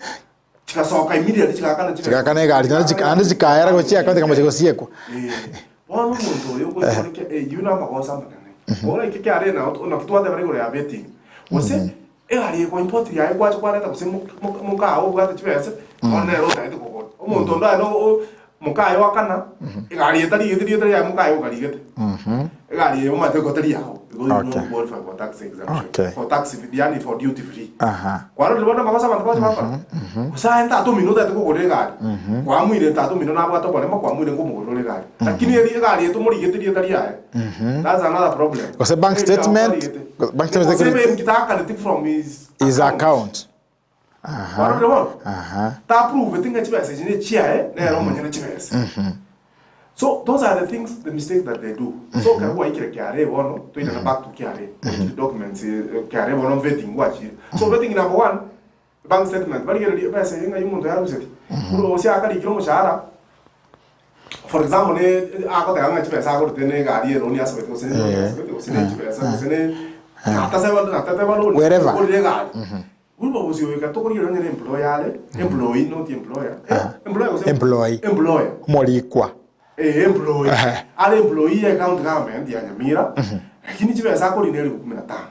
chigasoka immediately chigakana chibesa. Chigakana egari naende chika- naende chikaera gochia account ekamocha gosiekwa. Eh, bono omonto oyo ogoikoreka eyio na amagoso amanene. Bono eke kiare nao naki twatebera igoro ya betting. Gose egari eye import yaye gwacha kwareta gose mokao obwate chibesa, bono nere otagete kogora. Omonto onde aye no mokaye oakana, egari eye tarigete rieta riaye mokaye okarigete. Egari eye omanyete igo teri yao, igo you Okay. no qualify for tax exemption, Okay. for tax yaani for duty free. Aha. Kwarorire bono amagoso abanto bagocha bakora? Gose aye tata omino otagete kogora egari, kwamuire tata omino nabwate oboremo kwamuire nkomogorera ore egari. Lakini eri egari eye tomorigete rieta riaye, that's another problem. Gose bank Eri riago statement, tarigete. bank statement Gose ekero- ebenki taakaneti from his His account. Aha. Kwarorire bono? Aha. Taaproveti ng'a chibesa echi nechiaye, nere omonyene chibesa. So those are the things, the mistakes that they do. So ekero gwaikire KRA bono, toirane back to KRA, gochire documents eh, KRA bono vetting gwachire. So vetting number one, bank statement, barigererie ebesa eye ng'ai omonto yaruseti. Korwa gose akarikire omoshahara, for example ne agoteba ng'a chibesa agorete ne egari eloni asabete gose ne eloni asabete gose ne chibesa gose ne nataseba natateba loan, Wherever. ogorire egari. Buna bosio goika tokorigereria onye ne-employer are, employee not employer, eh, employer gose Employee. employer. Omorikwa. Eh, employee. Ehe. Are employee ya county government ya Nyamira, lakini chibesa akorina elifu kumi na tano.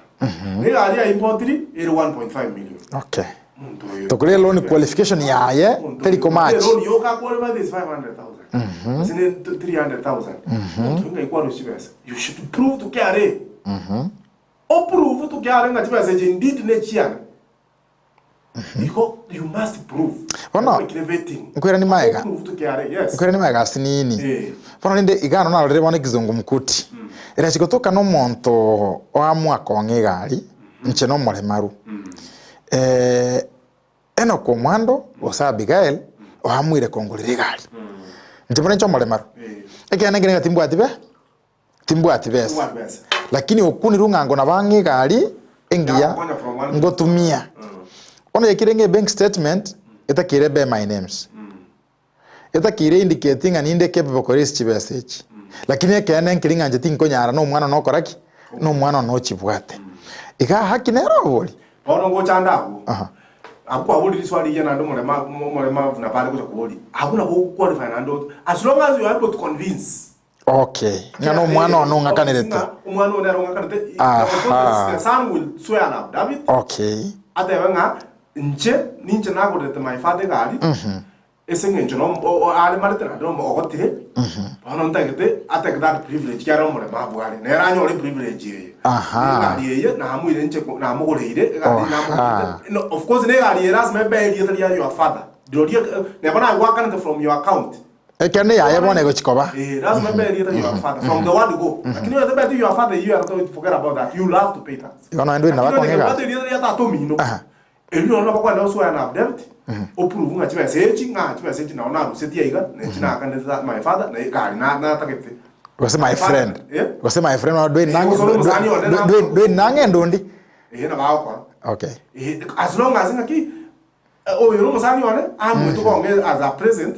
Na egari ya importiri ere 1.5 million. Okay. Omonto oyo. Tokore loan qualification yaye Omonto teri oyo, komatch. loan yoka akwalify is 500,000. Gose ne 300,000. Omonto oyo ng'ai kwarwa chibesa. You should prove to KRA. Oprove tokiare ng'a chibesa echi indeed nechiane. Igo you must prove. Bono, Oikire vetting. nkwirani maega. Oprove tokiare, yes. Nkwirani maega asinini. Eh. Bono rende igano narorire bono ekizungumkuti. Erachi gotoka na omonto oamua kong'a egari, inche nomoremaru. Eh, Enock omwando, gose Abigael, oamuire kongorera egari. Inche bono inche omoremaru. Ekeene ekere ng'a timbwati be. Timbwati besa, lakini okunirwe ng'a ngonabang'e egari engiya ngotumia. Bono yakire ng'a ebank statement etakeire ebe my names. Etakeire indicate ng'a ninde capable koraise chibesa echi. Lakini ekeene nkeri ng'a inche tinkonyara na omwana one okora ki? Na omwana one ochibwate. Iga haki nere obori. Bono ngochanda abwo. Aha. Abwo kwaborire riswali rigiya naende omorema omorema buna bare gocha koboria. Abwo nabo ogoqualify naende ot as long as you are able to convince. Okay, ng'a na omwana one ong'akanerete. Ng'a omwana one nere ong'akanerete. Aha. The son will swear an affidavit. Okay. Atebe ng'a inche ninche nagorerete my father egari. Ase engencho no aremarete naende ogotire, bono ntagete atake that privilege kiagera omoremabu are, nere anyore eprivilege eye. Aha. Egari eye namoire inche ko- namogoreire, egari eye Aha. namogorete. No, of course na egari eye lasima ebe erieta ria your father. Rirorio neba nagoakanete from your account. Ekero neyaye bono egochi koba. Eh, lasima ebe erieta ria your father from the word go. Lakini onye tebeti your father eyio ere forget about that, you will have to pay tax. Igo nonya ndweri Lakini nabo onye akong'a kebwate egari. erieta ria tata omino, Aha. Erio nonya nabakwane osoe na affidavit, oprove ng'a chibesa echi ng'a chibesa echi nao narusetie aiga, na echi naakanete ta my father, na egari na natagete. Gose my My father, friend. eh? Gose my friend nonya Dwayne Eh, nang'e gose ore omosani one na- Dwayne Dwayne nang'ende ondi. Eeh nabo agokora. Okay. Eh, as long as ng'aki, oyo na omosani one, amoete kong'e as a present,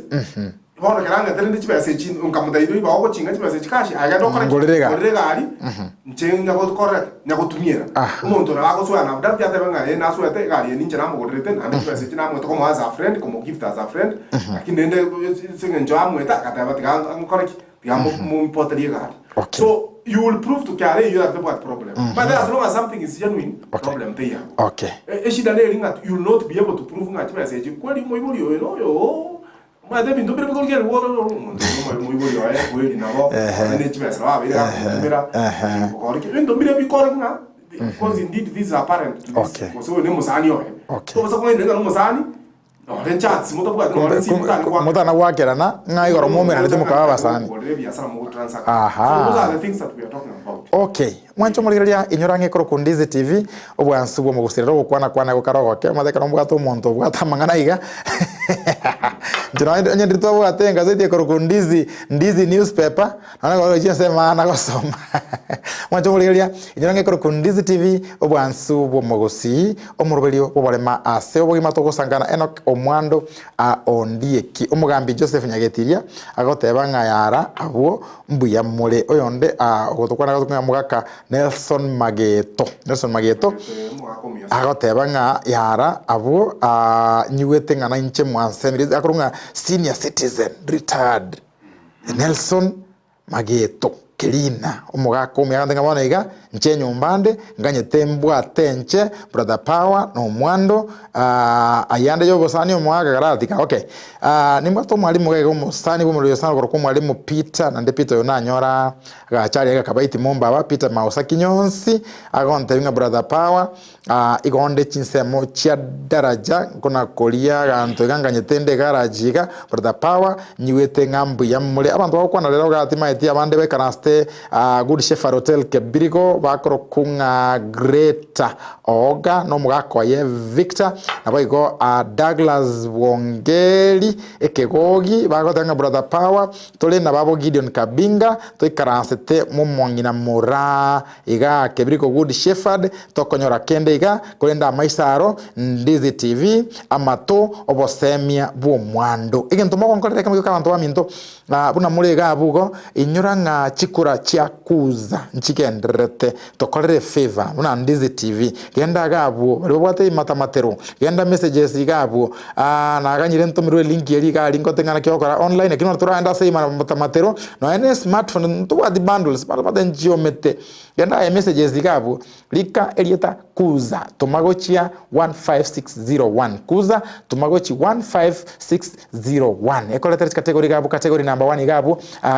Bono ekero ang'ete rende chibesa echi, nkamotebia ribaga ogochinga chibesa echi cash, aye genda okore ki? Ngorere egari. Ngorere egari, inche nyagokora ki? Nyagotumiera. Aha. Omonto nabo agosoa na Daudi atebe ng'a ee nasoete egari eye ninche namogorerete, naende chibesa echi namoete komoa as a friend, komogift as a friend, lakini rende ase eng'encho amoete agateba tiga nkore ki? Tiga moimporterie egari. Okay. So you will prove to KRA eyio that tebwati problem. But as long as something is genuine, Okay. problem teiyo abwo. Okay. Eshida neri ng'a you will not be able to prove ng'a chibesa echi kweri omoibori oyo noyo Omanyete ebinto mbire bikorigererigwa ororo omonto oyo omoibori oye kweri nabo Ehe. naende chibesa nabo abeire gakomotumera Ehe. okore ki ebinto mbire bikore ng'a because indeed this is apparent to this Okay. gose oyo ne omosani oye. Okay. Tobasa kong'aina ng'a nomosani nore chance motabwati nore nsii motari goaka. Motana gwakerana ng'a igoro moumeranete mokaba abasani. Kogorera ebiasara mogotransact. Aha. So those are the things that we are talking about. Okay, mwanche omorigereria inyora ng'a ekorokwa Ndizi TV, obwansu bw'omogusirera ogokwana kwane gokare ogoke, omanyete ekero mbwate omonto obwate amang'ana iga inche nonye onye ndiri twabwate engazeti ekorokwa Ndizi Ndizi newspaper, nonya nabo gochia ase maana gosoma. Mwanche omorigereria inyora ng'a ekorokwa Ndizi TV, obwansu bw'omogusii, omoroberio bw'oborema ase obogima togosangana Enock Omwando a Ondieki. Omogambi Joseph Nyagetiria agoteba ng'a yara abwo Mbuya more. Oyonde ogotokwana agotokwana ng'a mogaka Nelson Mageto. Nelson Mageto agoteba ng'a yara abwo nyigwete ng'a nainche mwansemire akorwa ng'a senior citizen retired Nelson Mageto Kerina omogaka omuya agoteba ng'a bono iga inche enyomba nde nganyete mbwate inche brother power na omwando ayande ya obosani omogaka karatiga okay. Nimbwate omwalimu iga iga omosani bw'omorero sana okorokwa omwalimu Peter, naende Peter oyo nanyora agacha aria gakabaiti mombaba, Peter Mausa Kinyonsi, agontebia ng'a brother Power, igo onde chinsemo chia daraja nkona koria aganto iga nganyete nde egarage iga, brother Power, nyigwete ng'a mbuya more. Abanto bagokwana rero iga timaeti abande baikaransete Good Shepherd Hotel Kebirigo, bakorokwa ng'a Greater Ooga nomogaka oye Victor, naboigo Douglas Bwongeri ekegogi, bagoteba ng'a Brother Power, tore nababo Gideon Kabinga, toikaransete momong'ina moraa igaa Kebiriko Good Shepherd, tokonyora kende iga, korende amaiso aro, Ndizi TV, amato, obosemia bw'omwando. Egento mogonkorera ekemo gioka abanto baminto, buna more iga abwo igo, inyora ng'a chikura chia kuza nchigendererete. Tokorere efavour buna Ndizi TV, genda iga abwo baria babwate ebimatamatero, genda messages iga abwo, naganyire ntomerwe elink eria iga aria ngote ng'a naki ogokora online, lakini bono toragende ase ebimatamatero, nonya na esmartphone ntobwati bundles, bado nchiomete, genda aye messages iga abwo, rika erieta kuza toma gochia 15601, kuza toma gochia 15601, ekoretere chikategori iga abwo, category number one iga abwo,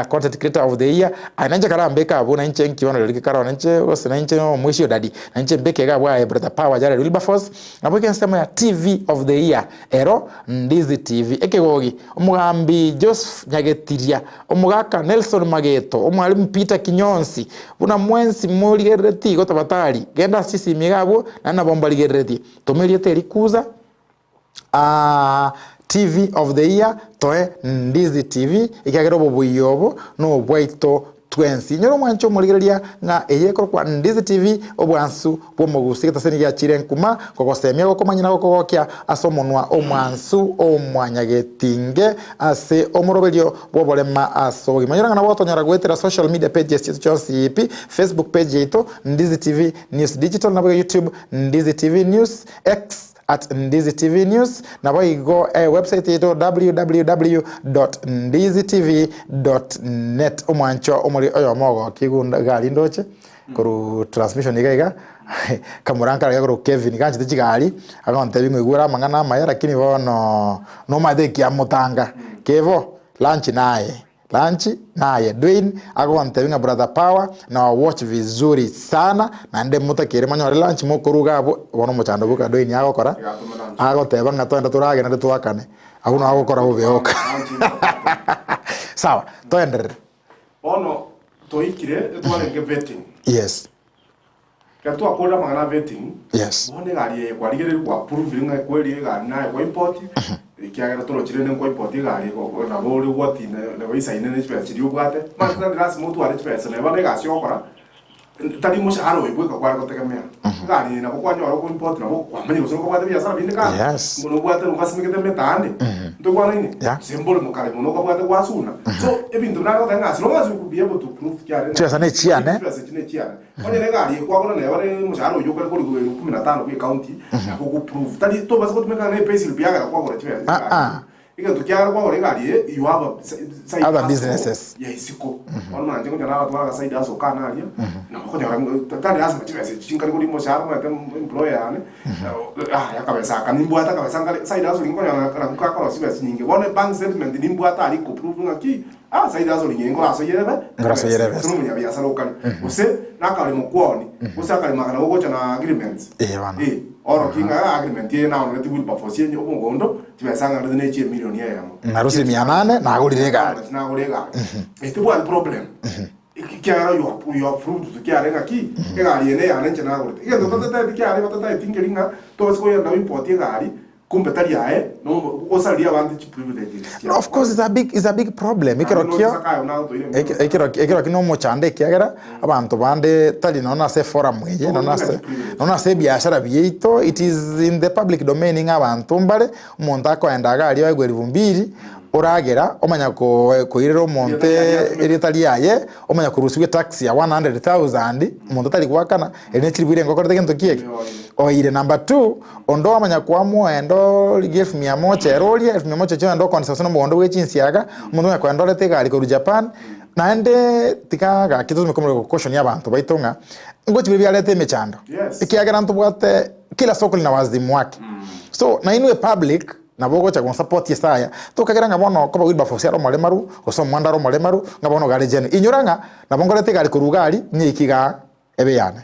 content creator of the year, aye nainche karambeke abwo nainche nki bono rirorio kare nainche gose nainche omoisia o daddy, nainche mbeke iga abwo aye brother power Jared Wilberforce, nabo iga ensemo ya TV of the year ero Ndizi TV, ekegogi, omogambi Joseph Nyagetiria, omogaka Nelson Mageto, omwalimu Peter Kinyonsi, buna mwensi morigereretie igo tabatari, genda ase chisimi iga abwo, naende nabo mbarigereretie, toma erieta eri kuza. TV of the year toe Ndizi TV ekiagera obobuya obo nobwaito. Twensi. Inyora omwanche omorigereria ng'a eye ekorokwa Ndizi TV, obwansu bw'omogusi getaseni giachire nkuma, kogosemia gokomanya na gokogokia ase omonwa omwansu omwanyagetinge ase omoroberio bw'oborema ase obogima. Inyora ng'a nabo gotonyora goetera social media pages chiaito chionsi pi, Facebook page yaito Ndizi TV News Digital naboigo YouTube Ndizi TV News, X at Ndizi TV News, naboigo ewebsite yaito www dot ndizi tv dot net. Omwanchwa omori oyomo ogokia igunda gari ndoche korwa transmission iga iga kamura nkarenge korwa Kevin ganchete chigari agontebia ng'a oigwere amang'ana amaya lakini bono nomanyete ekiamotanga kevo lunch naye. Lunch naye Dwayne agontebia ng'a brother Power na watch vizuri sana naende motakeire monyore lunch mokoruga abwo bono omochando bwoka Dwayne agokora agoteba ng'a toende torage naende toakane abwo nabo agokora bobe oka sawa toenderere. Bono toikire etwarenge vetting. Yes. Ekero twakorire amang'ana a vetting, Yes. bono egari eye kwarigereiri kwa prove ng'a kweri egari naye kwa import, ekiagera torochi rende nkwa import egari ego nabo ore gwati nabo isaine ne chibesa chiria obwate, mani tari lasima otware chibesa neba na egasi ogokora, tari moshahara oyo bweka kware gotegemea. Egari eye nabo kwanyora oko import nabo kwamanya gose nkobwate ebiasara binde kando, Yes. mbuna obwate nkasimegete emete ande, ntoigwanaine? Yeah. Gose mbore mokare mono okabwate gwasuna. So ebinto nare goteba ng'a as long as you could be able to prove kiare ng'a Chibesa nechiane. chibesa echi nechiane. Onye negari ekwagora neba ne omoshahara oyio okare korigwa elfu kumi na tano bwe ecounty, nabo ogo prove. Tari tobasa gotumeka ng'a ne payslip yagera kwagora chibesa Ah, chigari. ah. Egento kiagera kwagora egari eye, you have a side Other hustle businesses. ya isiko. Bono buna inche ngocha naratwara aga side hustle kane aria, nabo okonyora ng'a tari lasima chibesa echi chinkare koria omoshahara omanyete employer yane, aya akabesa aka nimbwate akabesa nkare side hustle nkonyora nakwo gakorosia chibesa chinyinge. Bono ebank statement nimbwate aria eko prove ng'aki. Ase iga ase orinyene nkorasoyerebe Nkorasoyerebe ebesa, gose nomonyabiasara okare, gose nakaremo kwoni, gose akaremo aka nabo gocha na agreements. Eh, bono. Eh, orokie ng'a agreement eye naonereti Wilberforce enye omogondo, chibesa ng'arete ne chie emilion eyemo. Narusirie mia nane, nagorire egari. Nagora egari. Eh, tibwati problem. Ekiagera you are, you are proved to kiare ng'aki, egari eye neyane inche nagorete. Egento totateti kiare batateti nkeri ng'a tobase koyenda oimport egari, Kumbe tari aye ogosaria abanto chiprivileges No, of course it's a big, it's a big problem. Ekero Naende kio noche Zakayo nagotoire emioyo ekero ekero ki nomochando ekiagera abanto bande tari nonya ase eforum eye nonya ase nonya ase ebiashara biaito it is in the public domain ng'a abanto mbare omonto akoenda iga aria oegwe elfu mbili oragera omanya ko koirera omonto erieta riaye omanya korusiwa etax ya 100,000 omonto tari goakana eri ne chilifu irenga okorete gento ki eke oeire. Number two. Onde omanya koa moendo rigia elfu mia moja ere oria, elfu mia moja echio oende okonesa gose nomogondo bwe chinsiaga, omonto omanya koenda orete egari korwa Japan, naende tiga gaki totume komorero gokoshoni abanto baito ng'a ngochi biria biareta emechando. Yes. Ekiagera ntobwate kila soko lina wazimu wake. So nainwe public nabo ogocha gonsupport ase aya, tokagera ng'a bono koba Wilberforce are omoremaru, gose omwando are omoremaru, ng'a bono iga are genuine. Inyora ng'a nabo nkoreta egari korwa iga aria, nyeike igaa ebe yane.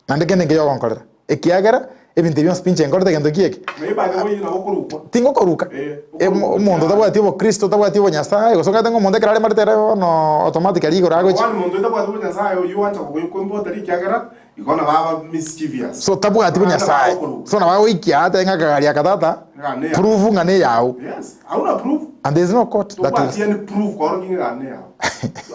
Naende kende nkeiyo ogonkorera, ekiagera ebinto ebi bionsi pinche nkorete gento ki eke? Naye by the way nabo okorukwa. Tingokoruka. Eh, Emo- okorukwa Omonto kiagera. otabwati obokristo, otabwati obonyasae, gose okanyete ng'a omonto ekero aremarete ere bono automatically igoro agochia. Kwani monto otabwati obonyasae oyio oancha kogoimbota rikiagera igo nabo aba mischievous. So tabwati Naende bonyasae. nabo okoruka. So nabo agoikia atebe ng'a akagari aka tata, Ng'a neyao. prove ng'a neyao. Yes, hauna proof. And there is no court that will Tobwati any proof koorokia ng'a egari neyao.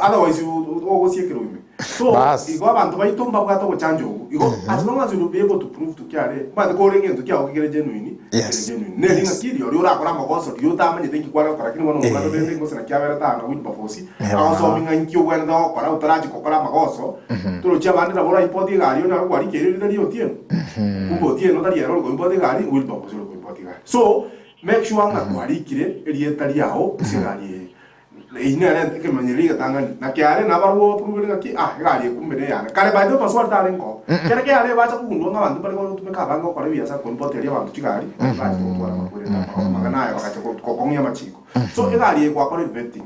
Otherwise ogosiekerwa ime. So Bas. igo abanto baito mbabwate ogochanja ogo. Igo as long as you will be able to prove to kiare, omanyete kore egento kiago kekere genuine, Yes. kere genuine. Neri Yes. ng'aki rirorio orakore amagoso riria otamanyete inki kware gokora lakini bono omobwate rende gose naki aberete aa na Wilberforce, Eh, bono. agosomi ng'a inki obwenerete gokora otarachia gokora amagoso, torochi abande nabo oraimport egari onyore kwarikeire rire ria Otieno. Kumbe Otieno tari ere ore koimport egari, Wilberforce ore koimport egari. So, make sure ng'a kwarikire erieta riao ase egari eye. Eyio nere ekemanyererio egetang'ani, na kiare nabarabwo bapruvere ng'aki, ah, egari eye kumbe neyane. Kare by the way maswali tarenge oo. Kere kiare bacha kogundua ng'a abanto mbare gotumeka abange gokora ebiasara koimporteria abanto chigari, baria bachete gotwara amakwerete amao amang'ana aya bagacha gokong'ia amachiko. So egari eye gwakorire vetting.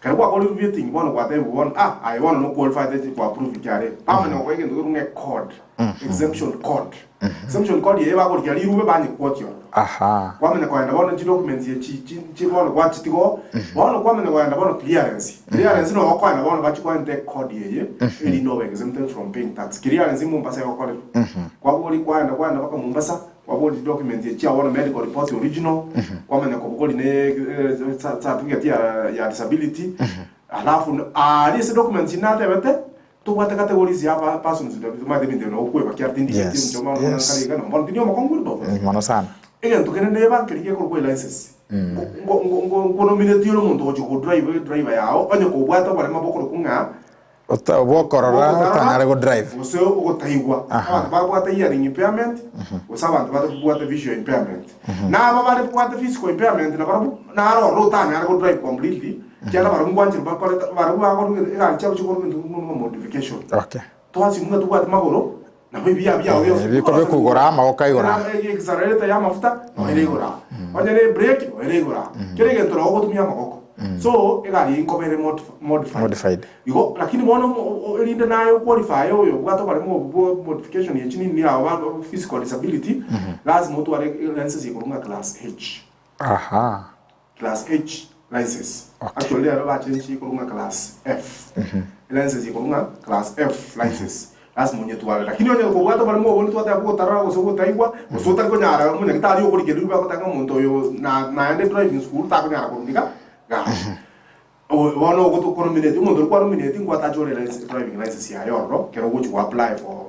Ekero gwakorire vetting bono gwatebiwa bono ah, aye bono no qualified kwa prove kiare. Bamanya gokoa egento kerwa ng'a ecode, exemption code. Exemption code eye bagorigia rirube banyequotia ororo. Aha. Kwamanya kogenda bono chidocuments echi chi chi bono gwachitiga oo, bono kwamanya kogenda bono clearance. Clearance nogo okoenda bono bachie koenta ecode eye, erinde obe exempted from paying tax. Clearance Mombasa egokorerwa. Kwaboria kwaenda kwaenda mpaka Mombasa, kwaboria chidocuments echi chiago bono medical report original, kwamanya kobogoria ne certificate ya ya disability. Alafu aaria ase documents chiria natebete, tobwate categories ya aba persons with disability, omanyete ebinto ebi nabo okweba kiagera tindi Yes, inche bono buna yes. nkare iga, bono tindi omokong'u Wilberforce. Mono sana. Egento kende neba nkeria gekorokwa elicense. Ngo- ngo- ngo- nkonomineti ore omonto ogochia kodrive edriver yao, onye kobwate oborema bokorokwa ng'a Ota- Bokorora otanyare godrive. gose ogotaigwa. Aha. Abanto babwate hearing impairment, gose abanto batabwate visual impairment. Na aba bare bwate physical impairment nabarabwo naro oro otanyare godrive completely, ekiagera barabwo nkwancherwa bakorete barabwo bakorwa egari chiabo chikorwa egento buna modification. Okay. Twasio buna tobwate magoro, nabo ebiaa biao bionsi Eh, biko bikugora amaboko aigoro aa. Ere accelerator ya amafuta noyo ere igoro aa. Onye ne ebrake noyo ere igoro aa. Kera egento nabo ogotumia amaboko. So egari eyio nkoba ere modif- modified. Modified. Igo lakini bono omo- o- o- erinde naye oqualify oyo obwate oboremo obwo bwa modification echi nini abo ba physical disability, lazima otware license ekorwa ng'a class H. Aha. Class H license. Okay. Actually rero bachenchie korwa ng'a class F. License ekorwa ng'a class F license. Lazima onyetware. Lakini onye kobwate oboremo obwo twateba gotarora gose gotaigwa, gose otari konyara omonyagitari okorigereria bagoteba ng'a omonto oyo na naende driving school takonyara korundika gari. O- Bono ogoto konominate, omonto oria kwanominate nkwatache ore license driving license yaye ororo ekero ogochi go apply for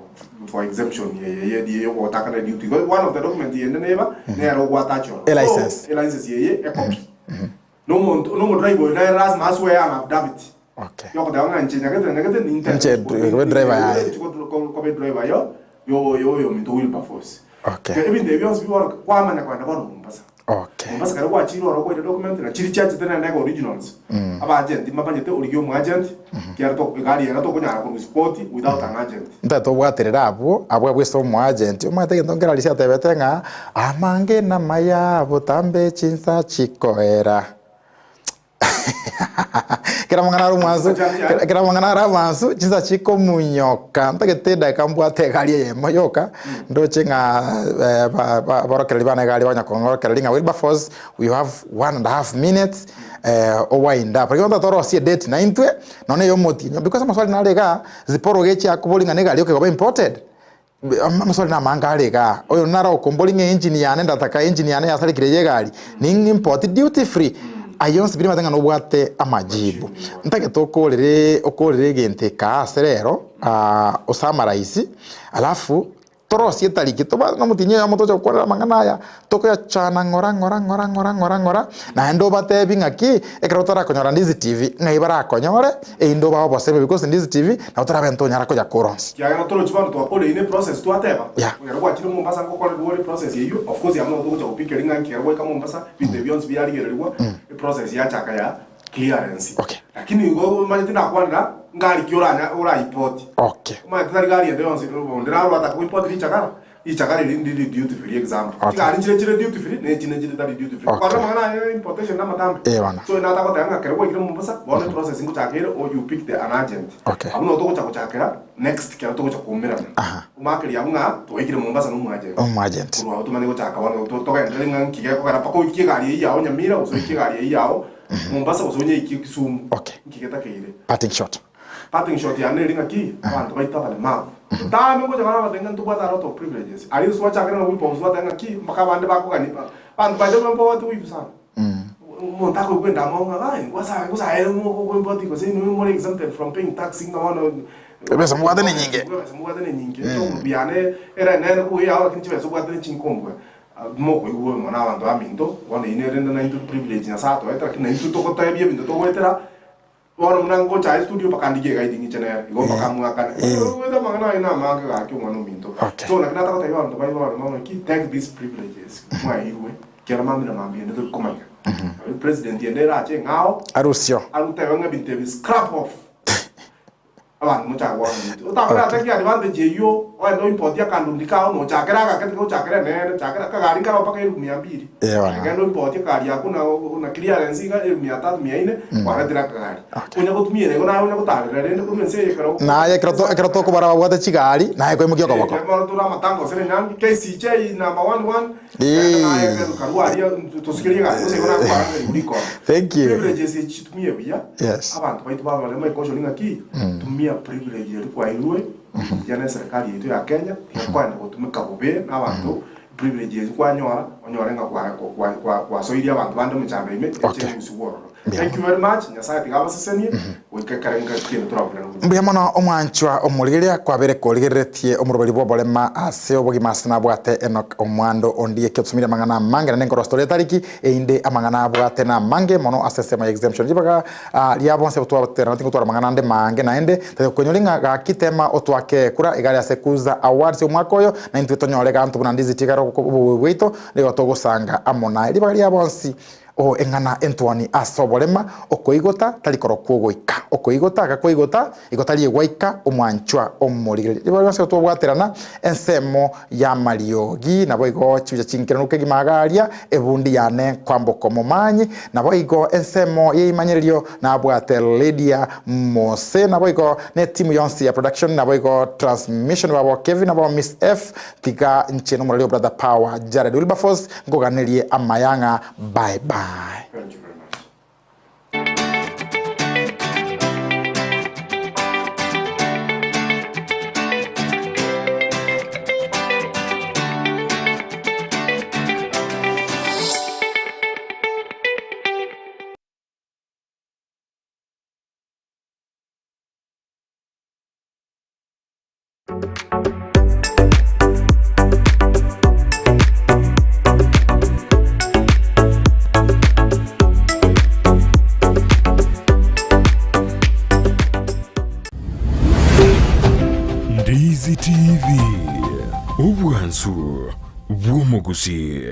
for exemption eye ye ye yogotakana duty. Igo one of the document yende neba nere ogwatacha ororo. Elicense. So, elicense eye ecopy. Na omonto na omodriver oyo nere lazima aswear an affidavit. Okay. Yogoteba ng'a inche nyagete na nyagete ninte Inche kobe driver yaye. kobe driver yo yo yo oyominto Wilberforce. Okay. Ebinto ebi bionsi bono kwamanya kogenda bono Mombasa. Okay. Mombasa kare gwachire ororo kwaire document na chiria chiachete naende ega originals. Aba agent mbamanyete origie omo agent kiagera to egari ere tokonyara korwa sport without an agent. Ntagete obwaterere abwo, abwo abwo ase omoagent, omanyete egento nkere Alicia atebete ng'a amange namaya botambe chinsa chikoera. Kera amang'ana are omwansu, kera kera amang'ana are amansu, chinsa chikomunyoka, ntagete edakika mbwate egari eyemo yoka, ndoche ng'a eh, ba- ba- aborokereri bane egari banya kong'orokereria ng'a Wilberforce, we have one and a half minutes owind up. Rirorio ntagete torosie edate naintwe, nonye ya omotienyi, because amaswali nare igaa, ziporo gechi akobori ng'a na egari yoka egoba imported, Amaswali namange are igaa, oyo nare okombori ng'a engine yane ndataka engine yane yasarekire eye egari, ning'i import duty free? Ayio onsi biria omanyete ng'a nobwate amajibu. Ntagete okorere okorere egento eke ase rero osummarize, alafu torosie etariki toba nomotienyi oyomo toche gokwanera amang'ana aya, tokoyachana ng'ora ng'ora ng'ora ng'ora ng'ora ng'ora, naende obatebi ng'aki, ekero torakonyora Ndizi TV, ng'ai barakonyore, erinde obae obosemi because Ndizi TV, nabo torabe ntonyara konya kora onsi. Kiagera torochi bono twakoreire eprocess twateba, Yeah. ekero gwachire Mombasa ngokorerwa ore eprocess eyio, of course amo nabo togocha gopika ring'ana ekero gwaika Mombasa, ebinto ebi bionsi biarigererigwa, eprocess yachaka ya clearance. Okay. Lakini igo omanyete nakwanera, ngari ki oranya oraipoti. Okay. Omanyete tari gari ende yonsi, onde narwo ataka goipoti richakara, Richakara eri ndiri duty free example. Okay. Chigari nchire chire duty free ne chinde chire tari duty free. Okay. Kwarora amang'ana aya ya importation na amatambe. Eh, bana. So natagoteba ng'a kero gwaikire Mombasa, bono eprocess ngochaka ere or you pick the an agent. Okay. Abwo nabo togocha gochakera next kero togocha koumerana. Aha. Omakeria abwo ng'a twaikire Mombasa na omoagent. Omoagent. Korwa abwo tomanye gochaka bono to- togenderere ng'a nki gekogera mpaka oikie egari eyio yao Nyamira gose oikie egari eyio yao Mombasa gose onyeikie Kisumu. Okay. Nki getakeire. Parting shot. Parting shot yane eri ng'aki, abanto baito abaremavu. Totame ngocha bare abatebia ng'a ntobwate a lot of privileges. Aria inse twachakire na Wilberforce twateba ng'aki, mpaka abande bakogani, abanto baito mbabwate wivu sana. Omonto akoigwa endamwamu ng'a gai, ngwasaye ngosaye mokoimport gose inwe more exempted from paying tax ng'a bono Ebesa mobwate nenyinge. Ebesa mobwate nenyinge. Ebiane ere enene kobua eyao lakini chibesa obwate nechinkombua. Mokoigwa oyomo na abanto baminto, bono eyio nerende naintwe privilege Nyasaye atoete lakini naintwe togotebia ebinto togoetera. Bono buna ngocha aye studio mpaka ndigie eguide ng'iche nere, igo mpaka mwakane. Goeta amang'ana aye namange gaki omwana ominto. Okay. So naki natagotebia abanto baye bono bono ki, take these privileges mwaeirwe, ekiagera mambia na mambia ende tori komanya. Nabo president ende erache eng'ao, Arusio. arutebe ng'a ebinto ebi scrap off. Abanto mochake goaka omonto. Otakore ase ki advantage eyio, ogende oimportie akandundi kao nochakere agake tiga ochakere enene, chakera akagari nkaro mpaka elfu mia mbili. Eh, bana. Genda oimportie akagari ako na na clearance iga elfu mia tatu mia ine, kwaretire akagari. Okay. Onya gotumia ere igo naye onya gotarera rende korwa ense eye ekero Naye ekero to- ekero tokobara babwate chigari, naye koimokia okoboko. Eh, bono tore amatanga gose na enyangi, KCJ number one one, Eh. naye karwa aria tosukerie egari gose igo nakwaranga rigoro rikoro. Thank you. Privileges echi chitumie buya. Yes. Abanto baito babarore maikoshoni ng'aki, tumia privilege eria kwairwe buya na eserekari yaito ya Kenya, tiga koenda gotumeka bobe na abanto, privilege eria kwanyora. Onyore ng'a kwa kwa kwa kwasoirie abanto bande omochando ime, eche Okay. erusigwe ororo. Mbuya Thank you very much, Nyasaye tiga abasesenie, goika ekero engaki kende torabukerane obuya. Mbuya mono omwanchwa omorigereria kwabere korigereretie omoroberi bw'oborema ase obogima ase nabwate Enock omwando ondie ki otusomire amang'ana amange naende nkorostoria etariki einde amang'ana abwate namange mono ase ensemo ya exemption ribaga ria bonsi abwo twabaterana tingotwara amang'ana ande maange naende tari koinyori ng'a gaki tema otwake ekura igare ase Kuza Awards omwaka oyo naintwe tonyore ganto buna ndizi tigare obobe bwaito nigo togosanga amo naye ribaga ria bonsi O eng'ana entwani ase oborema, okoigota tari korokwa ogoika, okoigota agakoigota, igo tari egwaika omwanchwa omorigereria. Ribaga rionsi twabwaterana ensemo y'amariogi, naboigo chibicha chinkeranu kegima iga aria, ebundi yane kwamboka omomanyi, naboigo ensemo y'eimanyererio nabwate Lydia Mose, naboigo netimu yonsi ya production, naboigo transmission babo Kevin, nabo Miss F, tiga inche nomorori o Brother Power Jared Wilberforce, nkoganerie amaya ng'a bye bye. Thank you very much. Ndizi TV, obwansu bw'omogusii.